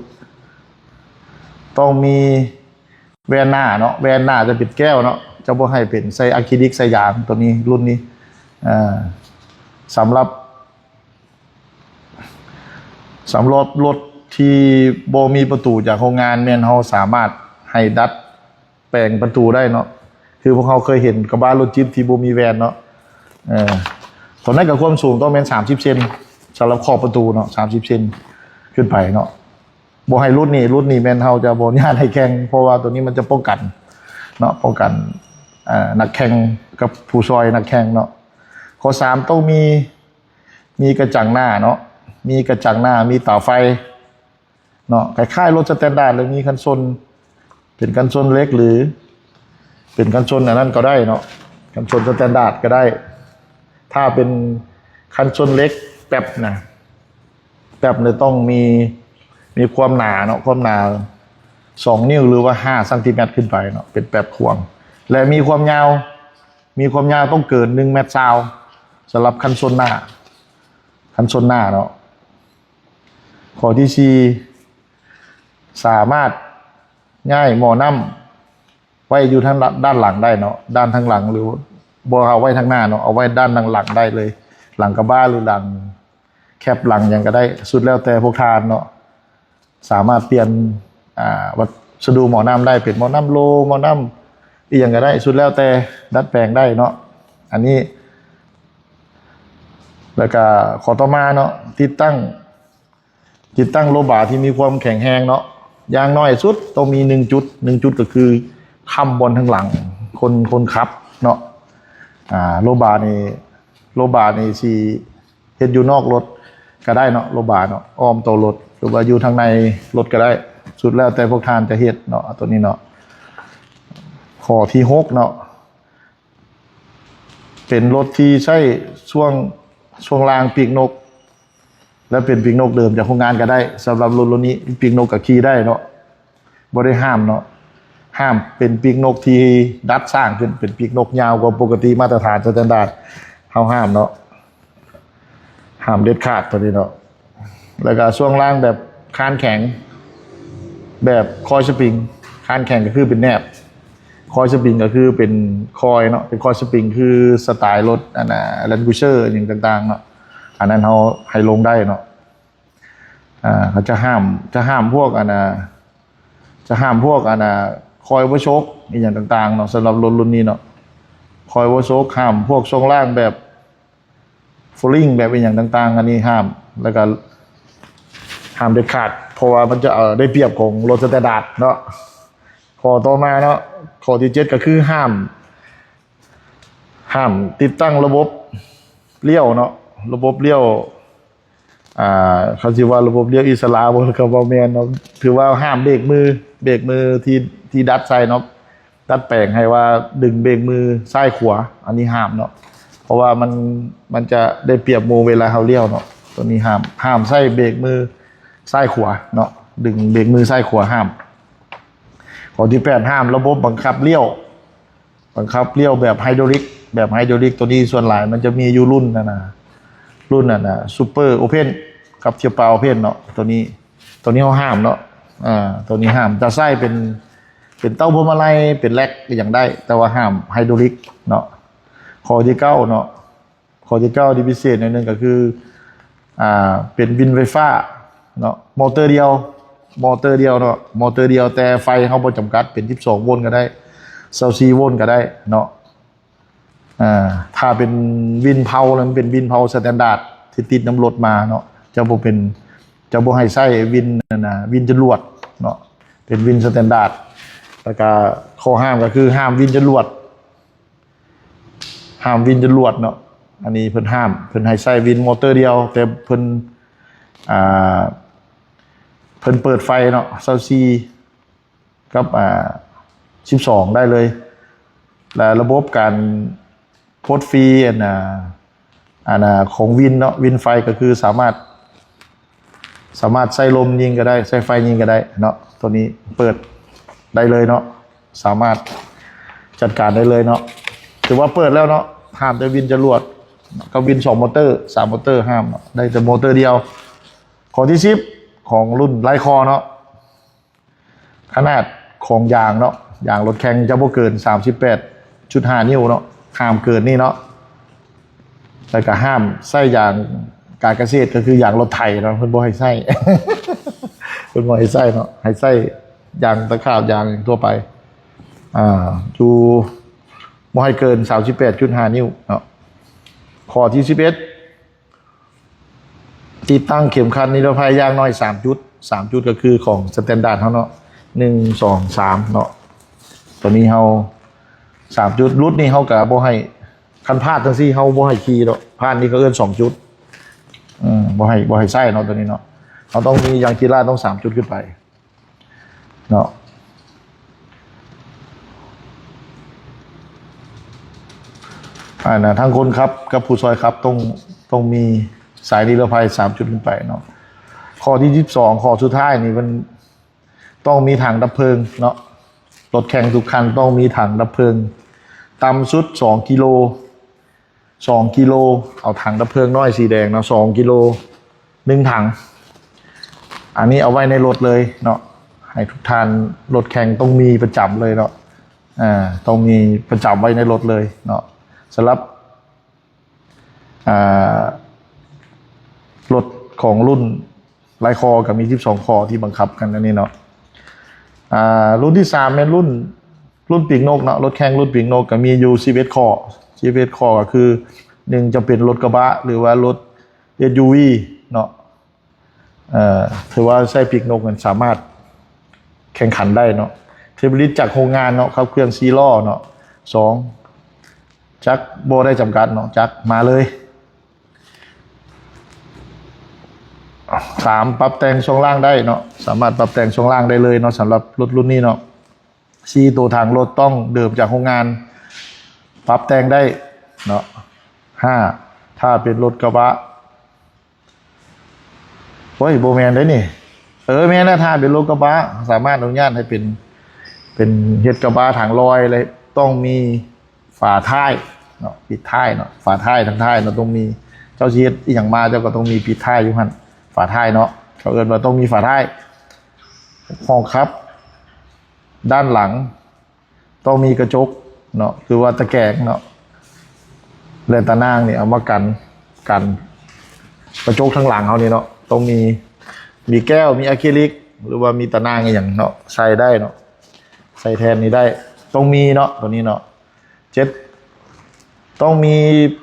ຕ້ອງມີແວ່ນໜ້າເນາະ ແວ່ນໜ້າຈະເປັນແກ້ວເນາະ ຈະບໍ່ໃຫ້ເປັນໃສ່ອາຄຣິລິກ ໃສ່ຢາງ ໂຕນີ້ ລຸ້ນນີ້. ເອີ ສຳລັບ ສຳລັບລົດທີ່ບໍ່ມີປະຕູຈາກໂຮງງານ ແມ່ນເຮົາສາມາດໃຫ້ດັດແປງປະຕູໄດ້ເນາະ ຄືພວກເຮົາເຄີຍເຫັນກະບະລົດຈິບທີ່ບໍ່ມີແວ່ນເນາະ. ເອີ ຕອນນັ້ນກະຄວາມສູງຕ້ອງແມ່ນສາມສິບເຊັນ ສຳລັບຂອບປະຕູເນາະ ສາມສິບເຊັນຂຶ້ນໄປເນາະ. ບໍ່ໃຫ້ຫຼຸດນີ້ ຫຼຸດນີ້ແມ່ນເຮົາຈະບໍ່ອະນຸຍາດໃຫ້ແຂ່ງ ເພາະວ່າໂຕນີ້ມັນຈະປ້ອງກັນເນາະ ປ້ອງກັນ ເອີ ນັກແຂ່ງກັບຜູ້ຊ່ອຍນັກແຂ່ງເນາະ. ຂໍ້ສາມ ຕ້ອງມີ ມີກະຈັງໜ້າເນາະ ມີກະຈັງໜ້າ ມີຕາໄຟເນາະ ຄ້າຍໆລົດສະແຕນດາດເລີຍ ມີກັນຊົນ ເປັນກັນຊົນເຫຼັກ ຫຼື ເປັນກັນຊົນອັນນັ້ນກໍໄດ້ເນາະ ກັນຊົນສະແຕນດາດກໍໄດ້. ຖ້າເປັນກັນຊົນເຫຼັກແປັບນະ ແປັບນີ້ຕ້ອງມີ ມີຄວາມໜາເນາະ ຄວາມໜາສອງນິ້ວ ຫຼືວ່າຫ້າຊັງຕີແມັດຂຶ້ນໄປເນາະ ເປັນແປັບຂວາງ ແລະ ມີຄວາມຍາວ ມີຄວາມຍາວຕ້ອງເກີນໜຶ່ງແມັດຊາວ ສຳລັບກັນຊົນໜ້າ ກັນຊົນໜ້າເນາະ. ຂໍ້ທີສີ່ ສາມາດຍ້າຍໝໍ້ນ້ຳໄວ້ຢູ່ທາງດ້ານຫຼັງໄດ້ເນາະ ດ້ານທາງຫຼັງ ຫຼືບໍ່ເອົາໄວ້ທາງໜ້າເນາະ ເອົາໄວ້ດ້ານຫຼັງໄດ້ເລີຍ ຫຼັງກະບະ ຫຼື ຫຼັງແຄັບ ຫຼັງຫຍັງກະໄດ້ ສຸດແລ້ວແຕ່ພວກທ່ານເນາະ. ສາມາດປ່ຽນ ອາ ວັດສະດຸໝໍ້ນ້ຳໄດ້ ເປັນໝໍ້ນ້ຳໂລ ໝໍ້ນ້ຳອີ່ຫຍັງກະໄດ້ ສຸດແລ້ວແຕ່ ດັດແປງໄດ້ເນາະ ອັນນີ້. ແລ້ວກະຂໍ້ຕໍ່ມາເນາະ ຕິດຕັ້ງ ຕິດຕັ້ງໂລບາທີ່ມີຄວາມແຂງແຮງເນາະ ຢ່າງໜ້ອຍສຸດຕ້ອງມີໜຶ່ງຈຸດ ໜຶ່ງຈຸດກະຄືຄ້ຳບ່ອນທາງຫຼັງຄົນ ຄົນຂັບເນາະ. ອາ ໂລບານີ້ ໂລບານີ້ຊິ ເຮັດຢູ່ນອກລົດກະໄດ້ເນາະ ໂລບາເນາະ ອ້ອມໂຕລົດ ຫຼືວ່າຢູ່ທາງໃນລົດກະໄດ້ ສຸດແລ້ວແຕ່ພວກທ່ານຈະເຮັດເນາະ ໂຕນີ້ເນາະ. ຂໍ້ທີຫົກເນາະ ເປັນລົດທີ່ໃຊ້ຊ່ວງ ຊ່ວງລ່າງປີກນົກ ແລະ ເປັນປີກນົກເດີມຈາກໂຮງງານກະໄດ້ ສຳລັບລົດລຸ້ນນີ້ ປີກນົກກະຂີ່ໄດ້ເນາະ ບໍ່ໄດ້ຫ້າມເນາະ ຫ້າມເປັນປີກນົກທີ່ດັດສ້າງຂຶ້ນ ເປັນປີກນົກຍາວກວ່າປົກກະຕິມາດຕະຖານສະແຕນດາດ ເຮົາຫ້າມເນາະ ຫ້າມເດັດຂາດໂຕນີ້ເນາະ. ແລ້ວກະຊ່ວງລ່າງແບບຄານແຂງ ແບບຄອຍສະປຣິງ ຄານແຂງກະຄືເປັນແໜບ ຄອຍສະປຣິງກະຄືເປັນຄອຍເນາະ ເປັນຄອຍສະປຣິງຄືສະໄຕລ໌ລົດ ອັນນ່າ ແລນຄຣູເຊີ ຫຍັງຕ່າງໆເນາະ ອັນນັ້ນເຮົາໃຫ້ລົງໄດ້ເນາະ. ອາ ເຂົາຈະຫ້າມ ຈະຫ້າມພວກ ອັນນ່າ ຈະຫ້າມພວກ ອັນນ່າ ຄອຍໂວໂຊກ ອີ່ຫຍັງຕ່າງໆເນາະ ສຳລັບລົດລຸ້ນນີ້ເນາະ ຄອຍໂວໂຊກ ຫ້າມພວກຊ່ວງລ່າງແບບໂຟລິງ ແບບອີ່ຫຍັງຕ່າງໆ ອັນນີ້ຫ້າມ ແລ້ວກະຫ້າມເດັດຂາດ ເພາະວ່າມັນຈະ ເອີ ໄດ້ປຽບຂອງລົດສະແຕນດາດເນາະ. ຂໍ້ຕໍ່ມາເນາະ ຂໍ້ທີເຈັດກະຄືຫ້າມ ຫ້າມຕິດຕັ້ງລະບົບລ້ຽວເນາະ ລະບົບລ້ຽວ ອ່າ ເຂົາຊິວ່າລະບົບລ້ຽວອິດສະຫຼະບໍ່ ກໍບໍ່ແມ່ນເນາະ. ຖືວ່າຫ້າມເບຣກມື ເບຣກມືທີ່ ທີ່ດັດໃສ່ເນາະ ດັດແປງໃຫ້ວ່າດຶງເບຣກມືຊ້າຍຂວາ ອັນນີ້ຫ້າມເນາະ ເພາະວ່າມັນ ມັນຈະໄດ້ປຽບໝູ່ເວລາເຮົາລ້ຽວເນາະ. ຕົວນີ້ຫ້າມ ຫ້າມໃຊ້ເບຣກມືຊ້າຍຂວາເນາະ ດຶງເບຣກມືຊ້າຍຂວາຫ້າມ. ຂໍ້ທີແປດ ຫ້າມລະບົບບັງຄັບລ້ຽວ ບັງຄັບລ້ຽວແບບໄຮໂດຣລິກ ແບບໄຮໂດຣລິກ ຕົວນີ້ສ່ວນຫຼາຍມັນຈະມີຢູ່ລຸ້ນນັ້ນນະ ລຸ້ນນັ້ນນະ Super Open ກັບ Super Open ເນາະ. ຕົວນີ້ ຕົວນີ້ເຮົາຫ້າມເນາະ ອ່າ ຕົວນີ້ຫ້າມ ຈະໃຊ້ເປັນ ເປັນເຕົ້າພວງມາໄລ ເປັນແລັກ ກໍຍັງໄດ້ ແຕ່ວ່າຫ້າມໄຮໂດຣລິກເນາະ. ຂໍ້ທີເກົ້າເນາະ ຂໍ້ທີເກົ້າທີ່ພິເສດໜ້ອຍໜຶ່ງກໍຄື ອ່າ ເປັນວິນໄຟຟ້າເນາະ ມໍເຕີດຽວ ມໍເຕີດຽວເນາະ ມໍເຕີດຽວ ແຕ່ໄຟເຮົາບໍ່ຈຳກັດ ເປັນສິບສອງໂວນກໍໄດ້ ຊາວສີ່ໂວນກໍໄດ້ເນາະ. ອ່າ ຖ້າເປັນວິນເພົາ ແລ້ວມັນເປັນວິນເພົາສະແຕນດາດທີ່ຕິດນຳລົດມາເນາະ ຈະບໍ່ເປັນ ຈະບໍ່ໃຫ້ໃຊ້ວິນນັ້ນນະ ວິນຈະຫຼວດເນາະ ເປັນວິນສະແຕນດາດ. ແລ້ວກະຂໍ້ຫ້າມກໍຄືຫ້າມວິນຈະຫຼວດ ຫ້າມວິນຈະຫຼວດເນາະ ອັນນີ້ເພິ່ນຫ້າມ ເພິ່ນໃຫ້ໃຊ້ວິນມໍເຕີດຽວ ແຕ່ເພິ່ນ ອ່າ ເພິ່ນເປີດໄຟເນາະ ຊາວສີ່ກັບ ອ່າ ສິບສອງໄດ້ເລີຍ. ແລະ ລະບົບການປົດຟຣີ ອັນ ອ່າ ອັນ ອ່າ ຂອງວິນເນາະ ວິນໄຟກໍຄືສາມາດ ສາມາດໃຊ້ລົມຍິງກໍໄດ້ ໃຊ້ໄຟຍິງກໍໄດ້ເນາະ. ຕົວນີ້ເປີດໄດ້ເລີຍເນາະ ສາມາດຈັດການໄດ້ເລີຍເນາະ ຖືວ່າເປີດແລ້ວເນາະ. ຫ້າມແຕ່ວິນຈະຫຼວດກັບວິນສອງມໍເຕີ ສາມມໍເຕີຫ້າມເນາະ ໄດ້ແຕ່ມໍເຕີດຽວ. ຂໍ້ທີສິບ ຂອງລຸ້ນໄລຄໍເນາະ ຂະໜາດຂອງຢາງເນາະ ຢາງລົດແຂ່ງຈະບໍ່ເກີນສາມສິບແປດຈຸດຫ້ານິ້ວເນາະ ຫ້າມເກີນນີ້ເນາະ. ແລ້ວກໍຫ້າມໃຊ້ຢາງການກະເສດ ກໍຄືຢາງລົດໄຖເນາະ ເພິ່ນບໍ່ໃຫ້ໃຊ້ ເພິ່ນບໍ່ໃຫ້ໃຊ້ເນາະ ໃຫ້ໃຊ້ຢາງຕະຂາບ ຢາງຫຍັງທົ່ວໄປ ອ່າ ຢູ່ ບໍ່ໃຫ້ເກີນສາມສິບແປດຈຸດຫ້ານິ້ວເນາະ. ຂໍ້ທີສິບເອັດ ຕິດຕັ້ງເຂັມຂັດນິລະໄພຢ່າງໜ້ອຍສາມຈຸດ ສາມຈຸດກໍຄືຂອງສະແຕນດາດເຮົາເນາະ ໜຶ່ງ ສອງ ສາມ ເນາະ. ຕົວນີ້ເຮົາ ສາມຈຸດ ຫຼຸດນີ້ເຮົາກໍບໍ່ໃຫ້ ຄັນພາດຈັ່ງຊີ້ເຮົາບໍ່ໃຫ້ຂີ່ດອກ ພາດນີ້ເຂົາເອີ້ນສອງຈຸດ ເອີ ບໍ່ໃຫ້ ບໍ່ໃຫ້ໃຊ້ເນາະ ຕົວນີ້ເນາະ. ເຮົາຕ້ອງມີ ຢາງກິລາຕ້ອງສາມຈຸດຂຶ້ນໄປ ເນາະ ອັນນະ ທັງຄົນຂັບກັບຜູ້ຊ່ອຍຂັບຕ້ອງ ຕ້ອງມີສາຍນິລະໄພສາມຈຸດຂຶ້ນໄປເນາະ. ຂໍ້ທີສິບສອງ ຂໍ້ສຸດທ້າຍນີ້ ມັນຕ້ອງມີຖັງດັບເພີງເນາະ ລົດແຂ່ງທຸກຄັນຕ້ອງມີຖັງດັບເພີງ ຕ່ຳສຸດສອງກິໂລ ສອງກິໂລ ເອົາຖັງດັບເພີງນ້ອຍສີແດງເນາະ ສອງກິໂລ ໜຶ່ງຖັງ ອັນນີ້ເອົາໄວ້ໃນລົດເລີຍເນາະ ໃຫ້ທຸກທ່ານ ລົດແຂ່ງຕ້ອງມີປະຈຳເລີຍເນາະ ອ່າ ຕ້ອງມີປະຈຳໄວ້ໃນລົດເລີຍເນາະ. ສຳລັບ ອ່າ ລົດຂອງລຸ້ນ ຫຼາຍຂໍ້ກໍມີສິບສອງຂໍ້ທີ່ບັງຄັບກັນອັນນີ້ເນາະ. ອ່າ ລຸ້ນທີສາມແມ່ນລຸ້ນ ລຸ້ນປີກນົກເນາະ ລົດແຂ່ງລຸ້ນປີກນົກກໍມີຢູ່ສິບເອັດຂໍ້ ສິບເອັດຂໍ້ກໍຄື ໜຶ່ງ ຈະເປັນລົດກະບະ ຫຼືວ່າລົດ ເອັສຢູວີ ເນາະ ເອີ ຖືວ່າໃຊ້ປີກນົກນັ້ນສາມາດແຂ່ງຂັນໄດ້ເນາະ ທີ່ຜະລິດຈາກໂຮງງານເນາະ ຂັບເຄື່ອນສີ່ລໍ້ເນາະ. ສອງ ຈັກບໍ່ໄດ້ຈຳກັດເນາະ ຈັກມາເລີຍ. ສາມ ປັບແຕ່ງຊ່ວງລ່າງໄດ້ເນາະ ສາມາດປັບແຕ່ງຊ່ວງລ່າງໄດ້ເລີຍເນາະ ສຳລັບລົດລຸ້ນນີ້ເນາະ. ສີ່ ໂຕຖັງລົດຕ້ອງເດີມຈາກໂຮງງານ ປັບແຕ່ງໄດ້ເນາະ. ຫ້າ ຖ້າເປັນລົດກະບະ ໂອ້ຍ ບໍ່ແມ່ນເດ້ນີ້ ເອີ ແມ່ນແລ້ວ ຖ້າເປັນລົດກະບະ ສາມາດອະນຸຍາດໃຫ້ເປັນ ເປັນເຮັດກະບະຖັງລອຍ ແລະ ຕ້ອງມີ ຝາທ້າຍເນາະ ປິດທ້າຍເນາະ ຝາທ້າຍທາງທ້າຍເນາະ ຕ້ອງມີ ເຈົ້າຊິເຮັດອີ່ຫຍັງມາ ເຈົ້າກໍຕ້ອງມີປິດທ້າຍຢູ່ຫັ້ນ ຝາທ້າຍເນາະ ເຂົາເອີ້ນວ່າຕ້ອງມີຝາທ້າຍ. ຫ້ອງຂັບດ້ານຫຼັງຕ້ອງມີກະຈົກເນາະ ຄືວ່າຕະແກງເນາະ ແລະ ຕາໜ່າງນີ້ເອົາມາກັນ ກັນກະຈົກທາງຫຼັງເຮົານີ້ເນາະ ຕ້ອງມີ ມີແກ້ວ ມີອາຄຣິລິກ ຫຼືວ່າມີຕາໜ່າງອີ່ຫຍັງເນາະ ໃສ່ໄດ້ເນາະ ໃສ່ແທນນີ້ໄດ້ ຕ້ອງມີເນາະ ຕົວນີ້ເນາະ. ເຈັດ ຕ້ອງມີ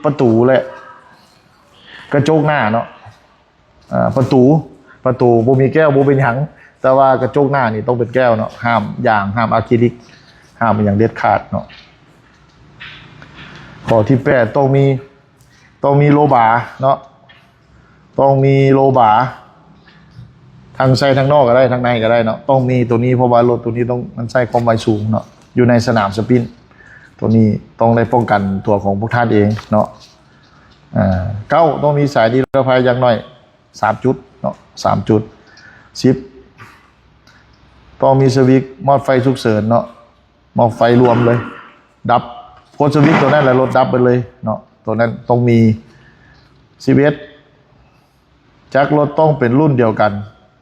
ປະຕູ ແລະ ກະຈົກໜ້າເນາະ ອາ ປະຕູ ປະຕູບໍ່ມີແກ້ວບໍ່ເປັນຫຍັງ ແຕ່ວ່າກະຈົກໜ້ານີ້ຕ້ອງເປັນແກ້ວເນາະ ຫ້າມຢາງ ຫ້າມອາຄຣິລິກ ຫ້າມອີ່ຫຍັງເດັດຂາດເນາະ. ຂໍ້ທີແປດ ຕ້ອງມີ ຕ້ອງມີໂລບາເນາະ ຕ້ອງມີໂລບາ ທັງໃສ່ທາງນອກກໍໄດ້ ທາງໃນກໍໄດ້ເນາະ ຕ້ອງມີໂຕນີ້ ເພາະວ່າລົດໂຕນີ້ຕ້ອງ ມັນໃຊ້ຄວາມໄວສູງເນາະ ຢູ່ໃນສະໜາມສະປິນ ໂຕນີ້ຕ້ອງໄດ້ປ້ອງກັນຕົວຂອງພວກທ່ານເອງເນາະ. ເກົ້າ ຕ້ອງມີສາຍນິລະໄພຢ່າງໜ້ອຍສາມຈຸດເນາະ ສາມຈຸດ. ສິບ ຕ້ອງມີສະວິດໝອດໄຟສຸກເສີນເນາະ ໝອດໄຟລວມເລີຍ ດັບ ກົດສະວິດໂຕນັ້ນແລ້ວລົດດັບເບິດເລີຍເນາະ ໂຕນັ້ນຕ້ອງມີ. ສິບເອັດ ຈັກລົດຕ້ອງເປັນລຸ້ນດຽວກັນ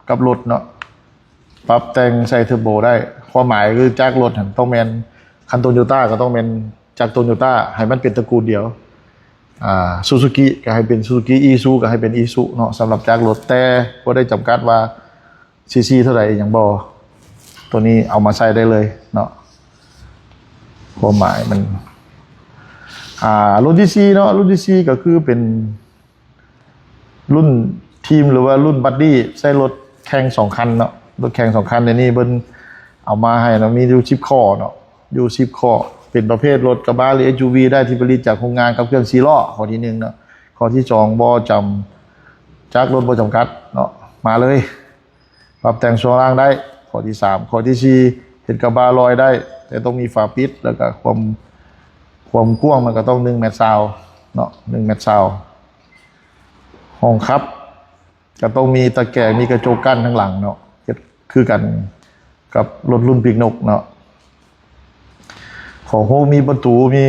ກັບລົດເນາະ ປັບແຕ່ງໃສ່ເທີໂບໄດ້ ຄວາມໝາຍຄືຈັກລົດຫັ້ນຕ້ອງແມ່ນ ຄັນໂຕໂຍຕ້າກໍຕ້ອງແມ່ນຈັກໂຕໂຍຕ້າ ໃຫ້ມັນເປັນຕະກູນດຽວ ອາ ຊູຊູກິກໍໃຫ້ເປັນຊູຊູກິ ອີຊູກໍໃຫ້ເປັນອີຊູເນາະ ສຳລັບຈັກລົດ ແຕ່ບໍ່ໄດ້ຈຳກັດວ່າ ຊີຊີເທົ່າໃດຫຍັງບໍ່ ໂຕນີ້ເອົາມາໃຊ້ໄດ້ເລີຍເນາະ ຄວາມໝາຍມັນ. ອາ ລຸ້ນທີສີ່ເນາະ ລຸ້ນທີສີ່ກໍຄືເປັນລຸ້ນທີມ ຫຼືວ່າລຸ້ນບັດດີ້ ໃຊ້ລົດແຂ່ງສອງຄັນເນາະ ລົດແຂ່ງສອງຄັນໃນນີ້ເພິ່ນເອົາມາໃຫ້ເນາະ ມີຢູ່ສິບຂໍ້ເນາະ ຢູ່ສິບຂໍ້ ເປັນປະເພດລົດກະບະ ຫຼື ເອັສຢູວີ ໄດ້ ທີ່ຜະລິດຈາກໂຮງງານຂັບເຄື່ອນສີ່ລໍ້ ຂໍ້ທີໜຶ່ງເນາະ. ຂໍ້ທີສອງ ບໍ່ຈຳ ຈັກລົດບໍ່ຈຳກັດເນາະ ມາເລີຍ. ປັບແຕ່ງຊ່ວງລ່າງໄດ້ ຂໍ້ທີສາມ. ຂໍ້ທີສີ່ ເຮັດກະບະລອຍໄດ້ ແຕ່ຕ້ອງມີຝາປິດ ແລ້ວກະຄວາມ ຄວາມກວ້າງມັນກະຕ້ອງໜຶ່ງແມັດຊາວເນາະ ໜຶ່ງແມັດຊາວ. ຫ້ອງຂັບກະຕ້ອງມີຕະແກງ ມີກະຈົກກັ້ນທາງຫຼັງເນາະ ເຮັດຄືກັນກັບລົດລຸ້ນປີກນົກເນາະ. ຂອງໂຮງມີປະຕູ ມີ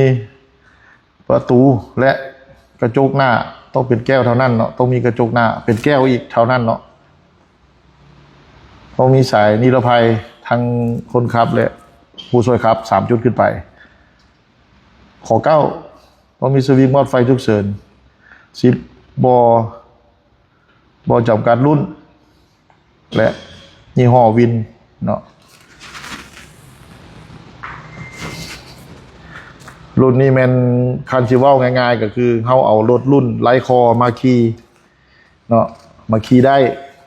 ປະຕູ ແລະ ກະຈົກໜ້າຕ້ອງເປັນແກ້ວເທົ່ານັ້ນເນາະ ຕ້ອງມີກະຈົກໜ້າເປັນແກ້ວອີກເທົ່ານັ້ນເນາະ. ຕ້ອງມີສາຍນິລະໄພທັງຄົນຂັບ ແລະ ຜູ້ຊ່ວຍຂັບ ສາມຈຸດຂຶ້ນໄປ. ຂໍ້ເກົ້າ ຕ້ອງມີສະວິດໝອດໄຟສຸກເສີນ. ສິບ ບໍ່ ບໍ່ຈຳກັດລຸ້ນ ແລະ ຍີ່ຫໍ້ວິນເນາະ. ລຸ້ນນີ້ແມ່ນ ຄັນຊິເວົ້າງ່າຍໆ ກໍຄືເຮົາເອົາລົດລຸ້ນໄລ້ຄໍມາຂີ່ເນາະ ມາຂີ່ໄດ້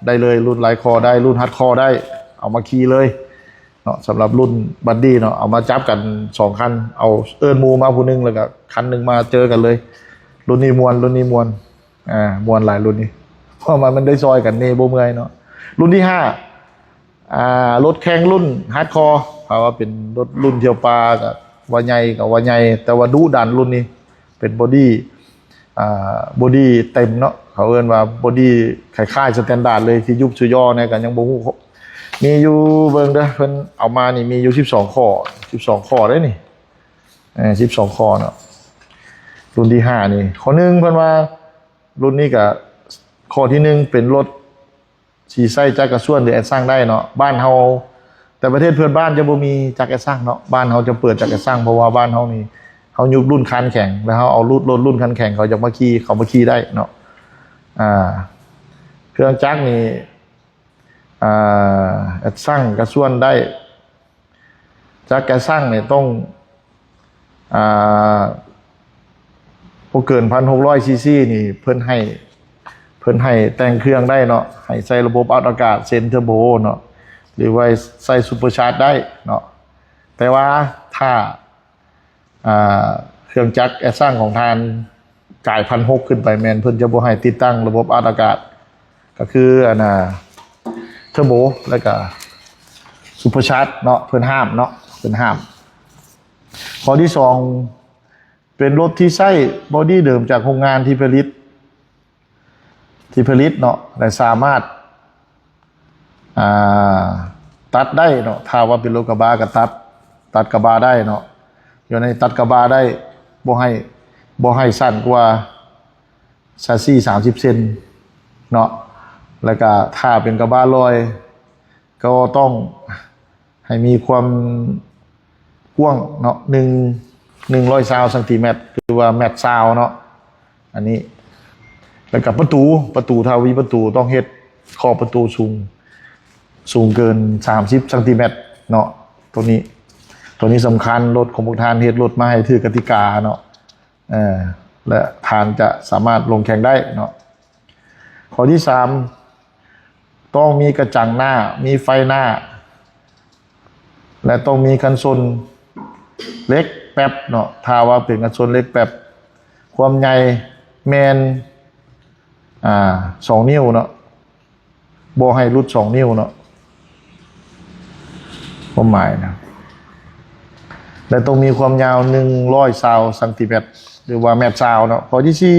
ໄດ້ເລີຍ ລຸ້ນໄລ້ຄໍໄດ້ ລຸ້ນຮັດຄໍໄດ້ ເອົາມາຂີ່ເລີຍເນາະ. ສຳລັບລຸ້ນບັດດີ້ເນາະ ເອົາມາຈັບກັນສອງຄັນ ເອົາ ເອີ້ນໝູ່ມາຜູ້ໜຶ່ງ ແລ້ວກໍຄັນໜຶ່ງມາເຈີກັນເລີຍ. ລຸ້ນນີ້ມ່ວນ ລຸ້ນນີ້ມ່ວນ ອາ ມ່ວນຫຼາຍລຸ້ນນີ້ ເພາະວ່າມັນໄດ້ຊ່ອຍກັນເນ ບໍ່ເມື່ອຍເນາະ. ລຸ້ນທີຫ້າ ອາ ລົດແຂ່ງລຸ້ນຮາດຄໍ ຖ້າວ່າເປັນລົດລຸ້ນທ່ຽວປ່າກໍວ່າໃຫຍ່ກໍວ່າໃຫຍ່ ແຕ່ວ່າດຸດັນລຸ້ນນີ້ ເປັນບໍດີ້ ອາ ບໍດີ້ເຕັມເນາະ ເຂົາເອີ້ນວ່າບໍດີ້ຄ້າຍໆສະແຕນດາດເລີຍ ທີ່ຍຸບຊຸຍໍ່ແດ່ກໍຍັງບໍ່ຮູ້. ມີຢູ່ ເບິ່ງເດີ ເພິ່ນເອົາມານີ້ມີຢູ່ສິບສອງຂໍ້ ສິບສອງຂໍ້ເດ້ນີ້ ເອີ ສິບສອງຂໍ້ເນາະ. ລຸ້ນທີຫ້ານີ້ ຂໍ້ໜຶ່ງ ເພິ່ນວ່າລຸ້ນນີ້ກະ ຂໍ້ທີໜຶ່ງ ເປັນລົດທີ່ໃຊ້ຈັກກະຊວນ ຫຼື ແອັດຊັງໄດ້ເນາະ ບ້ານເຮົາ ແຕ່ປະເທດເພື່ອນບ້ານຈະບໍ່ມີຈັກແອັດຊັງເນາະ ບ້ານເຮົາຈະເປີດຈັກແອັດຊັງ ເພາະວ່າບ້ານເຮົານີ້ ເຮົາຍຸບລຸ້ນຄານແຂງ ແລ້ວເຮົາເອົາລຸ້ນ ລົດລຸ້ນຄານແຂງ ເຂົາຈະມາຂີ່ ເຂົາມາຂີ່ໄດ້ເນາະ. ອາ ເຄື່ອງຈັກນີ້ ອາ ແອັດຊັງກະຊວນໄດ້ ຈັກກະຊັງນີ້ຕ້ອງ ອາ ບໍ່ເກີນພັນຫົກຮ້ອຍຊີຊີນີ້ ເພິ່ນໃຫ້ ເພິ່ນໃຫ້ແຕ່ງເຄື່ອງໄດ້ເນາະ ໃຫ້ໃສ່ລະບົບອັດອາກາດ ເຊັ່ນເທີໂບເນາະ ຫຼືວ່າໃສ່ຊຸບເປີຊາດໄດ້ເນາະ. ແຕ່ວ່າຖ້າ ອາ ເຄື່ອງຈັກແອັດຊັງຂອງທ່ານກາຍພັນຫົກຂຶ້ນໄປ ແມ່ນເພິ່ນຈະບໍ່ໃຫ້ຕິດຕັ້ງລະບົບອັດອາກາດ ກໍຄືອັນນ່າ ເທີໂບ ແລ້ວກະຊຸບເປີຊາດເນາະ ເພິ່ນຫ້າມເນາະ ເພິ່ນຫ້າມ. ຂໍ້ທີສອງ ເປັນລົດທີ່ໃຊ້ບໍດີ້ເດີມຈາກໂຮງງານທີ່ຜະລິດ ທີ່ຜະລິດເນາະ ແລະ ສາມາດ ອາ ຕັດໄດ້ເນາະ ຖ້າວ່າເປັນລົດກະບະກໍຕັດ ຕັດກະບະໄດ້ເນາະ ຢູ່ໃນຕັດກະບະໄດ້ ບໍ່ໃຫ້ ບໍ່ໃຫ້ສັ້ນກວ່າຊາຊີສາມສິບເຊັນເນາະ. ແລ້ວກະຖ້າເປັນກະບະລອຍ ກໍຕ້ອງໃຫ້ມີຄວາມກວ້າງເນາະ ໜຶ່ງ ໜຶ່ງຮ້ອຍຊາວຊັງຕີແມັດ ຫຼືວ່າແມັດຊາວເນາະ ອັນນີ້. ແລ້ວກໍປະຕູ ປະຕູ ຖ້າມີປະຕູຕ້ອງເຮັດຂອບປະຕູສູງ ສູງເກີນສາມສິບຊັງຕີແມັດເນາະ ໂຕນີ້ ໂຕນີ້ສຳຄັນ. ລົດຂອງພວກທ່ານເຮັດລົດມາໃຫ້ຖືກກະຕິກາເນາະ ເອີ ແລະ ທ່ານຈະສາມາດລົງແຂ່ງໄດ້ເນາະ. ຂໍ້ທີສາມ ຕ້ອງມີກະຈັງໜ້າ ມີໄຟໜ້າ ແລະ ຕ້ອງມີກັນຊົນເຫຼັກແປັບເນາະ ຖ້າວ່າເປັນກັນຊົນເຫຼັກແປັບ ຄວາມໃຫຍ່ແມ່ນ ອ່າ ສອງນິ້ວເນາະ ບໍ່ໃຫ້ຫຼຸດສອງນິ້ວເນາະ ຄວາມໝາຍນະ ແລະ ຕ້ອງມີຄວາມຍາວໜຶ່ງຮ້ອຍຊາວຊັງຕີແມັດ ຫຼືວ່າແມັດຊາວເນາະ. ຂໍ້ທີສີ່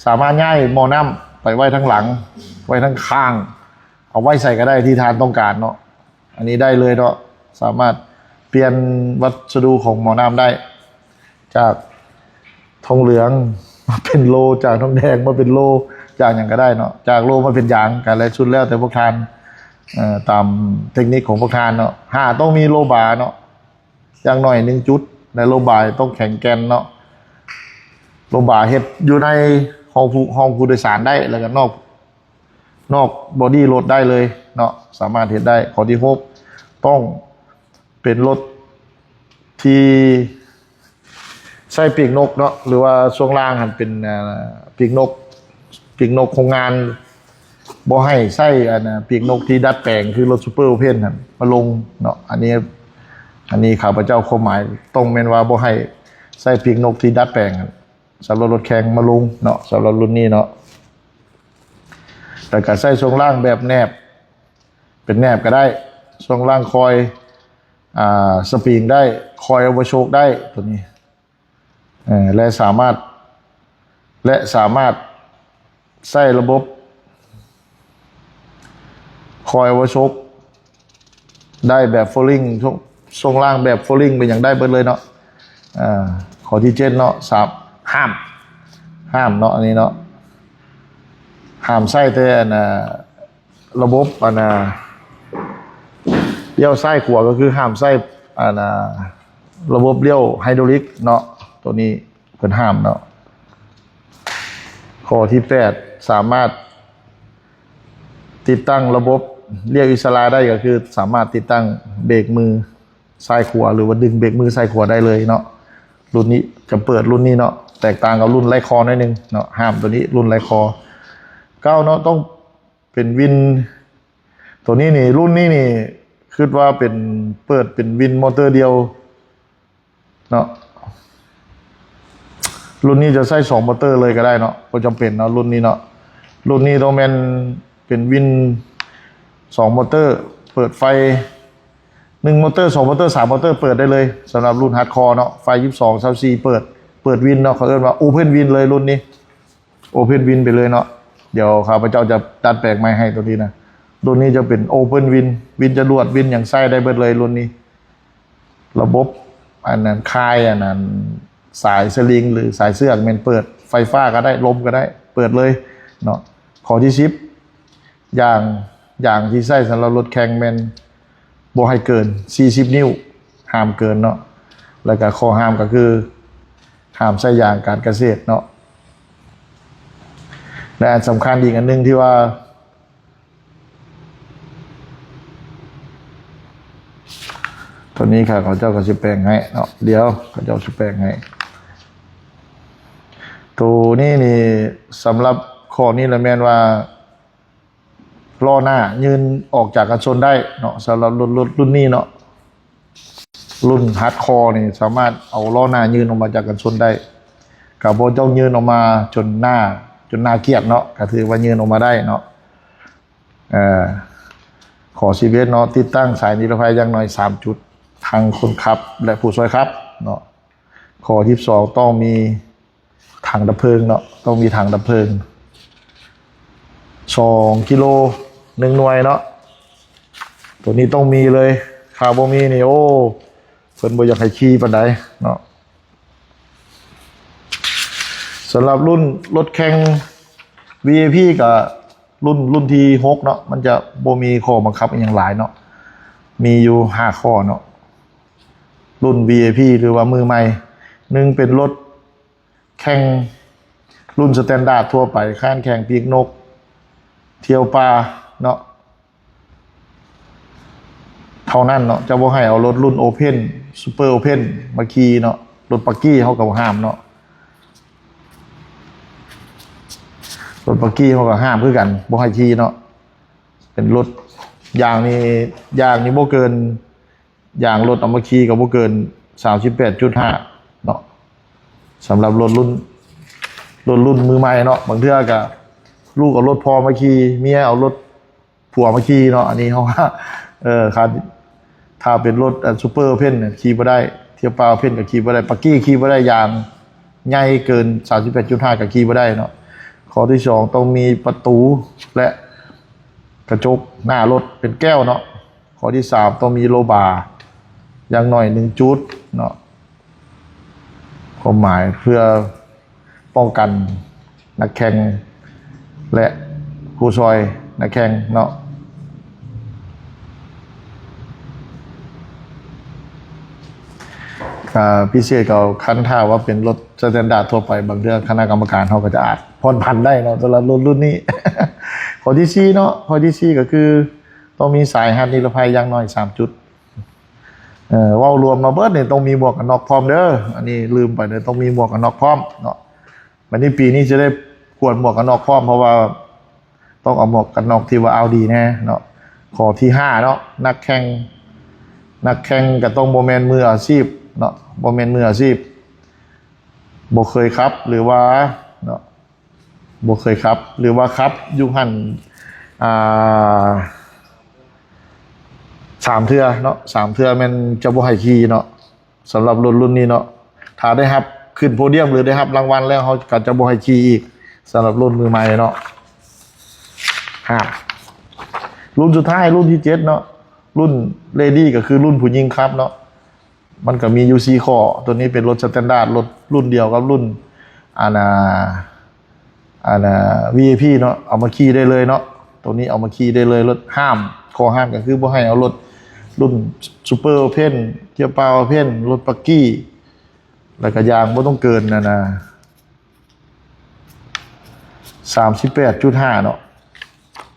ສາມາດຍ້າຍໝໍ້ນ້ຳໄປໄວ້ທາງຫຼັງ ໄວ້ທາງຂ້າງ ເອົາໄວ້ໃສກໍໄດ້ທີ່ທ່ານຕ້ອງການເນາະ. ອັນນີ້ໄດ້ເລີຍເນາະ ສາມາດປ່ຽນວັດສະດຸຂອງໝໍ້ນ້ຳໄດ້ ຈາກທອງເຫຼືອງມາເປັນໂລ ຈາກທອງແດງມາເປັນໂລ ຈາກຫຍັງກໍໄດ້ເນາະ ຈາກໂລມາເປັນຢາງ ກໍແລ້ວ ສຸດແລ້ວແຕ່ພວກທ່ານ ເອີ ຕາມເຕັກນິກຂອງພວກທ່ານເນາະ. ຫ້າ ຕ້ອງມີໂລບາເນາະ ຢ່າງໜ້ອຍໜຶ່ງຈຸດ ແລະ ໂລບາຕ້ອງແຂງແກ່ນເນາະ. ໂລບາເຮັດຢູ່ໃນຫ້ອງຜູ້ ຫ້ອງຜູ້ໂດຍສານໄດ້ ແລ້ວກໍນອກ ນອກບໍດີ້ລົດໄດ້ເລີຍເນາະ ສາມາດເຮັດໄດ້. ຂໍ້ທີຫົກ ຕ້ອງເປັນລົດທີ່ໃຊ້ປີກນົກເນາະ ຫຼືວ່າຊ່ວງລ່າງຫັ້ນເປັນ ເອີ ປີກນົກ ປີກນົກໂຮງງານ ບໍ່ໃຫ້ໃຊ້ອັນ ປີກນົກທີ່ດັດແປງ ຄືລົດ Super Open ຫັ້ນມາລົງເນາະ. ອັນນີ້ ອັນນີ້ຂ້າພະເຈົ້າຄວາມໝາຍຕ້ອງແມ່ນວ່າບໍ່ໃຫ້ໃຊ້ປີກນົກທີ່ດັດແປງຫັ້ນ ສຳລັບລົດແຂ່ງມາລົງເນາະ ສຳລັບລຸ້ນນີ້ເນາະ. ແລ້ວກໍໃຊ້ຊ່ວງລ່າງແບບແໜບ ເປັນແໜບກໍໄດ້ ຊ່ວງລ່າງຄອຍ ອ່າ ສະປຣິງໄດ້ ຄອຍອອບເວີໂຊກໄດ້ ຕົວນີ້ ເອີ ແລະ ສາມາດ ແລະ ສາມາດໃຊ້ລະບົບຄອຍອອບເວີໂຊກ ໄດ້ແບບໂຟລິງ ຊ່ວງ ຊ່ວງລ່າງແບບໂຟລິງ ເປັນຫຍັງໄດ້ເບິດເລີຍເນາະ. ເອີ ຂໍ້ທີເຈັດເນາະ ສາມ ຫ້າມ ຫ້າມເນາະ ອັນນີ້ເນາະ ຫ້າມໃຊ້ແຕ່ອັນ ລະບົບອັນ ລ້ຽວຊ້າຍຂວາ ກໍຄືຫ້າມໃຊ້ອັນ ລະບົບລ້ຽວໄຮໂດຣລິກເນາະ ໂຕນີ້ເພິ່ນຫ້າມເນາະ. ຂໍ້ທີແປດ ສາມາດ ຕິດຕັ້ງລະບົບລ້ຽວອິດສະຫຼະໄດ້ ກໍຄືສາມາດຕິດຕັ້ງເບຣກມືຊ້າຍຂວາ ຫຼືວ່າດຶງເບຣກມືຊ້າຍຂວາໄດ້ເລີຍເນາະ. ລຸ້ນນີ້ຈະເປີດ ລຸ້ນນີ້ເນາະ ແຕກຕ່າງກັບລຸ້ນໄຮ້ຄໍໜ້ອຍໜຶ່ງເນາະ ຫ້າມໂຕນີ້ລຸ້ນໄຮ້ຄໍ. ເກົ້າເນາະ ຕ້ອງເປັນວິນ ໂຕນີ້ນີ້ ລຸ້ນນີ້ນີ້ ຄິດວ່າເປັນ ເປີດເປັນວິນມໍເຕີດຽວ ເນາະ ລຸ້ນນີ້ຈະໃຊ້ສອງມໍເຕີເລີຍກໍໄດ້ເນາະ ບໍ່ຈຳເປັນເນາະ ລຸ້ນນີ້ເນາະ. ລຸ້ນນີ້ຕ້ອງແມ່ນເປັນວິນສອງມໍເຕີ ເປີດໄຟໜຶ່ງມໍເຕີ ສອງມໍເຕີ ສາມມໍເຕີ ເປີດໄດ້ເລີຍ ສຳລັບລຸ້ນຮາດຄໍເນາະ. ໄຟຊາວສອງ ຊາວສີ່ ເປີດ ເປີດວິນເນາະ ເຂົາເອີ້ນວ່າໂອເພັນວິນເລີຍລຸ້ນນີ້ ໂອເພັນວິນໄປເລີຍເນາະ. ດຽວຂ້າພະເຈົ້າຈະດັດແປງໃໝ່ໃຫ້ໂຕນີ້ນະ ລຸ້ນນີ້ຈະເປັນໂອເພັນວິນ ວິນຈະລວດ ວິນຫຍັງໃຊ້ໄດ້ເບິດເລີຍລຸ້ນນີ້. ລະບົບອັນນັ້ນ ຄາຍອັນນັ້ນ ສາຍສະລິງ ຫຼື ສາຍເຊືອກແມ່ນເປີດ ໄຟຟ້າກໍໄດ້ ລົມກໍໄດ້ ເປີດເລີຍເນາະ. ຂໍ້ທີສິບ ຢາງ ຢາງທີ່ໃຊ້ສຳລັບລົດແຂ່ງແມ່ນບໍ່ໃຫ້ເກີນສີ່ສິບນິ້ວ ຫ້າມເກີນເນາະ. ແລ້ວກໍຂໍ້ຫ້າມກໍຄື ຫ້າມໃຊ້ຢາງການກະເສດເນາະ. ແລະ ອັນສຳຄັນອີກອັນໜຶ່ງທີ່ວ່າ ໂຕນີ້ຂ້າພະເຈົ້າກໍຊິແປງໃຫ້ເນາະ ດຽວຂ້າພະເຈົ້າຊິແປງໃຫ້. ໂຕນີ້ນີ້ ສຳລັບຂໍ້ນີ້ລະແມ່ນວ່າ ລໍ້ໜ້າຍື່ນອອກຈາກກັນຊົນໄດ້ເນາະ ສຳລັບລົດ ລົດລຸ້ນນີ້ເນາະ. ລຸ້ນຮາດຄໍນີ້ສາມາດເອົາລໍ້ໜ້າຍື່ນອອກມາຈາກກັນຊົນໄດ້ ກໍບໍ່ຕ້ອງຍື່ນອອກມາຈົນໜ້າ ຈົນໜ້າກຽດເນາະ ກໍຖືວ່າຍື່ນອອກມາໄດ້ເນາະ. ເອີ ຂໍ້ສິບເອັດເນາະ ຕິດຕັ້ງສາຍນິລະໄພຢ່າງໜ້ອຍສາມຈຸດ ທັງຄົນຂັບ ແລະ ຜູ້ຊ່ວຍຂັບເນາະ. ຂໍ້ສິບສອງ ຕ້ອງມີຖັງດັບເພີງເນາະ ຕ້ອງມີຖັງດັບເພີງສອງກິໂລ ໜຶ່ງໜ່ວຍເນາະ ໂຕນີ້ຕ້ອງມີເລີຍ ຖ້າບໍ່ມີນີ້ ໂອ້ ເພິ່ນບໍ່ຢາກໃຫ້ຂີ່ປານໃດເນາະ. ສຳລັບລຸ້ນລົດແຂ່ງ ວີໄອພີ ກໍລຸ້ນ ລຸ້ນທີຫົກເນາະ ມັນຈະບໍ່ມີຂໍ້ບັງຄັບອີ່ຫຍັງຫຼາຍເນາະ ມີຢູ່ຫ້າຂໍ້ເນາະ. ລຸ້ນ ວີໄອພີ ຫຼືວ່າມືໃໝ່ ໜຶ່ງ ເປັນລົດແຂ່ງລຸ້ນສະແຕນດາດທົ່ວໄປ ຄ້ານແຂ່ງປີກນົກ ທ່ຽວປ່າເນາະ ເທົ່ານັ້ນເນາະ ຈະບໍ່ໃຫ້ເອົາລົດລຸ້ນໂອເພັນ ຊຸບເປີໂອເພັນ ມາຂີ່ເນາະ. ລົດບັກກີ້ເຮົາກໍຫ້າມເນາະ ລົດບັກກີ້ເຮົາກໍຫ້າມຄືກັນ ບໍ່ໃຫ້ຂີ່ເນາະ. ເປັນລົດ ຢາງນີ້ ຢາງນີ້ບໍ່ເກີນ ຢາງລົດເອົາມາຂີ່ກໍບໍ່ເກີນສາມສິບແປດຈຸດຫ້າເນາະ ສຳລັບລົດລຸ້ນ ລົດລຸ້ນມືໃໝ່ເນາະ. ບາງເທື່ອກໍ ລູກເອົາລົດພໍ່ມາຂີ່ ເມຍເອົາລົດຜົວມາຂີ່ເນາະ. ອັນນີ້ເຮົາວ່າ ເອີ ຄັນ ຖ້າເປັນລົດ ອັນ Super Open ນະຂີ່ບໍ່ໄດ້, ທຽວປາວ Open ກໍຂີ່ບໍ່ໄດ້, ປັກກີ້ຂີ່ບໍ່ໄດ້, ຢາງໃຫຍ່ເກີນ ສາມສິບແປດຈຸດຫ້າ ກໍຂີ່ບໍ່ໄດ້ເນາະ. ຂໍ້ທີສອງ ຕ້ອງມີປະຕູ ແລະ ກະຈົກໜ້າລົດເປັນແກ້ວເນາະ. ຂໍ້ທີສາມ ຕ້ອງມີໂລບາຢ່າງໜ້ອຍໜຶ່ງຈຸດເນາະ. ຄວາມໝາຍເພື່ອປ້ອງກັນນັກແຂ່ງ ແລະ ຜູ້ຊ່ອຍນັກແຂ່ງເນາະ. ກະພິເສດກໍ ຄັນຖ້າວ່າເປັນລົດສະແຕນດາດທົ່ວໄປ ບາງເທື່ອຄະນະກຳມະການເຮົາກໍຈະອາດຜ່ອນຜັນໄດ້ເນາະ ສຳລັບລົດລຸ້ນນີ້. ຂໍ້ທີສີ່ເນາະ, ຂໍ້ທີສີ່ກໍຄື ຕ້ອງມີສາຍຮັດນິລະໄພຢ່າງໜ້ອຍສາມຈຸດ. ເອີ ເວົ້າລວມມາເບິດນີ້ ຕ້ອງມີໝວກກັນນັອກພ້ອມເດີ. ອັນນີ້ລືມໄປເດີ, ຕ້ອງມີໝວກກັນນັອກພ້ອມເນາະ. ບັດນີ້ປີນີ້ຈະໄດ້ຂວດໝວກກັນນັອກພ້ອມ ເພາະວ່າຕ້ອງເອົາໝວກກັນນັອກທີ່ວ່າເອົາດີແດ່ເນາະ. ຂໍ້ທີຫ້າເນາະ, ນັກແຂ່ງ ນັກແຂ່ງກໍຕ້ອງບໍ່ແມ່ນມືອາຊີບເນາະ, ບໍ່ແມ່ນມືອາຊີບ, ບໍ່ເຄີຍຂັບ ຫຼືວ່າເນາະ ບໍ່ເຄີຍຂັບ ຫຼືວ່າຂັບຢູ່ຫັ້ນ ອ່າ ສາມເທື່ອເນາະ, ສາມເທື່ອແມ່ນຈະບໍ່ໃຫ້ຂີ່ເນາະ. ສຳລັບລົດລຸ້ນນີ້ເນາະ ຖ້າໄດ້ຮັບຂຶ້ນໂພດຽມ ຫຼືໄດ້ຮັບລາງວັນແລ້ວ ເຮົາກໍຈະບໍ່ໃຫ້ຂີ່ອີກ ສຳລັບລຸ້ນມືໃໝ່ເນາະ. ຮະ ລຸ້ນສຸດທ້າຍ ລຸ້ນທີເຈັດເນາະ, ລຸ້ນເລດີ້ ກໍຄືລຸ້ນຜູ້ຍິງຂັບເນາະ. ມັນກໍມີຢູ່ສີ່ຂໍ້. ໂຕນີ້ເປັນລົດສະແຕນດາດ, ລົດລຸ້ນດຽວກັບລຸ້ນ ອັນນ່າ ອັນນ່າ ວີໄອພີ ເນາະ, ເອົາມາຂີ່ໄດ້ເລີຍເນາະ. ໂຕນີ້ເອົາມາຂີ່ໄດ້ເລີຍ. ລົດຫ້າມ, ຂໍ້ຫ້າມກໍຄືບໍ່ໃຫ້ເອົາລົດລຸ້ນ Super Open, ທຽວປາວ Open, ລົດປັກກີ້ ແລ້ວກໍຢາງບໍ່ຕ້ອງເກີນ ອັນນ່າ ສາມສິບແປດຈຸດຫ້າເນາະ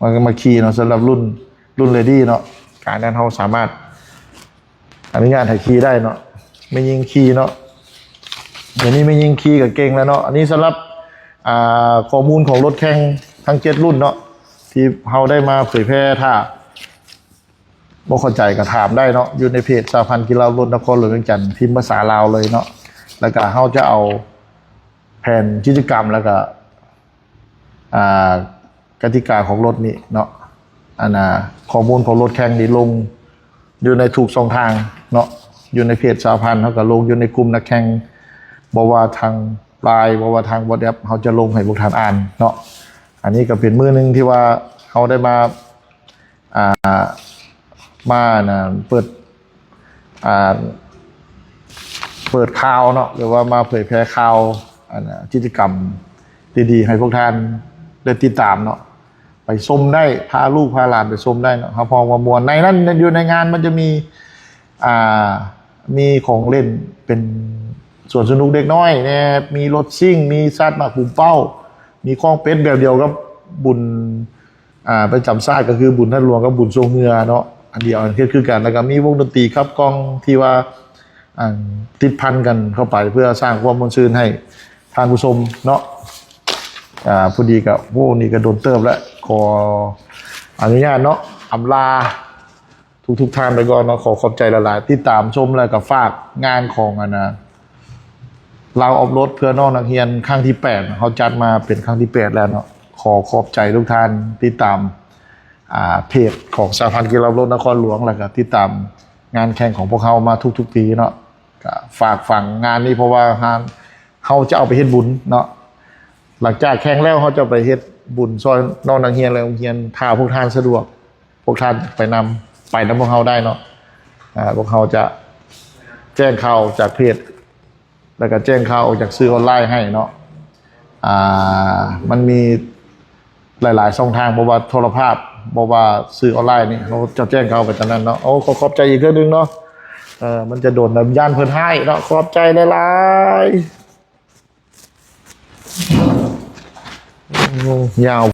ມາ ມາຂີ່ເນາະ. ສຳລັບລຸ້ນ ລຸ້ນເລດີ້ເນາະ ການນັ້ນເຮົາສາມາດອະນຸຍາດໃຫ້ຂີ່ໄດ້ເນາະ, ແມ່ຍິງຂີ່ເນາະ. ດຽວນີ້ແມ່ຍິງຂີ່ກໍເກັ່ງແລ້ວເນາະ. ອັນນີ້ສຳລັບ ອ່າ ຂໍ້ມູນຂອງລົດແຂ່ງທັງເຈັດລຸ້ນເນາະ ທີ່ເຮົາໄດ້ມາເຜີຍແຜ່. ຖ້າບໍ່ເຂົ້າໃຈກໍຖາມໄດ້ເນາະ ຢູ່ໃນເພຈສະຫະພັນກິລາລົດນະຄອນຫຼວງວຽງຈັນ ພິມພາສາລາວເລີຍເນາະ. ແລ້ວກໍເຮົາຈະເອົາແຜນກິດຈະກຳ ແລ້ວກໍ ອ່າ ກະຕິກາຂອງລົດນີ້ເນາະ ອັນນ່າ ຂໍ້ມູນຂອງລົດແຂ່ງນີ້ລົງຢູ່ໃນທຸກຊ່ອງທາງເນາະ, ຢູ່ໃນເພຈສະຫະພັນ ເຮົາກໍລົງ, ຢູ່ໃນກຸ່ມນັກແຂ່ງ ບໍ່ວ່າທາງ Line ບໍ່ວ່າທາງ WhatsApp ເຮົາຈະລົງໃຫ້ພວກທ່ານອ່ານເນາະ. ອັນນີ້ກໍເປັນມື້ໜຶ່ງທີ່ວ່າເຮົາໄດ້ມາ ອ່າ ມາ ອັນນ່າ ເປີດ ອ່າ ເປີດຂ່າວເນາະ ຫຼືວ່າມາເຜີຍແຜ່ຂ່າວ ອັນນ່າ ກິດຈະກຳດີໆ ໃຫ້ພວກທ່ານໄດ້ຕິດຕາມເນາະ, ໄປຊົມໄດ້ ພາລູກພາຫຼານໄປຊົມໄດ້ເນາະ ຮັບຮອງວ່າມ່ວນ. ໃນນັ້ນ ຢູ່ໃນງານມັນຈະມີ ອ່າ ມີຂອງຫຼິ້ນເປັນສວນສະໜຸກເດັກນ້ອຍແດ່, ມີລົດຊິງ, ມີສັດໝາກປຸມເປົ້າ, ມີຄອງເປັດ ແບບດຽວກັບບຸນ ອ່າ ປະຈຳຊາດ ກໍຄືບຸນທາດຫຼວງກັບບຸນຊ່ວງເຮືອເນາະ, ອັນດຽວກັນ ເຮັດຄືກັນ. ແລ້ວກໍມີວົງດົນຕີຂັບກ່ອງທີ່ວ່າ ອັນ ຕິດພັນກັນເຂົ້າໄປ ເພື່ອສ້າງຄວາມມ່ວນຊື່ນໃຫ້ທ່ານຜູ້ຊົມເນາະ. ອ່າ ພໍດີກໍ ໂອ້ ນີ້ກໍດົນເຕີບແລ້ວ, ຂໍອະນຸຍາດເນາະ ອຳລາ ທຸກໆທ່ານໄປກ່ອນເນາະ. ຂໍຂອບໃຈຫຼາຍໆ ຕິດຕາມຊົມ ແລ້ວກໍຝາກງານຂອງ ອັນນ່າ ລາວອອບໂຫຼດ ເພື່ອນ້ອງນັກຮຽນ ຄັ້ງທີແປດ ເຮົາຈັດມາເປັນຄັ້ງທີແປດແລ້ວເນາະ. ຂໍຂອບໃຈທຸກທ່ານ ຕິດຕາມ ອ່າ ເພຈຂອງສະຫະພັນກິລາອອບໂຫຼດນະຄອນຫຼວງ ແລ້ວກໍຕິດຕາມງານແຂ່ງຂອງພວກເຮົາມາທຸກໆປີເນາະ. ກໍຝາກຝັງງານນີ້ ເພາະວ່າເຮົາຈະເອົາໄປເຮັດບຸນເນາະ, ຫຼັງຈາກແຂ່ງແລ້ວ ເຮົາຈະໄປເຮັດບຸນຊ່ອຍນ້ອງນັກຮຽນ ແລະ ໂຮງຮຽນ. ຖ້າພວກທ່ານສະດວກ ພວກທ່ານໄປນຳ ໄປນຳພວກເຮົາໄດ້ເນາະ. ອ່າ ພວກເຮົາຈະແຈ້ງຂ່າວຈາກເພຈ ແລ້ວກໍແຈ້ງຂ່າວອອກຈາກສື່ອອນລາຍໃຫ້ເນາະ. ອ່າ ມັນມີຫຼາຍໆຊ່ອງທາງ ບໍ່ວ່າໂທລະພາບ ບໍ່ວ່າສື່ອອນລາຍນີ້ ເຮົາຈະແຈ້ງຂ່າວໄປຕາມນັ້ນເນາະ. ໂອ້ ຂໍຂອບໃຈອີກເທື່ອໜຶ່ງເນາະ. ເອີ ມັນຈະດົນແລ້ວ ຢ້ານເພິ່ນຮ້າຍເນາະ. ຂອບໃຈຫຼາຍໆ. ໂອ້ ຍາວ.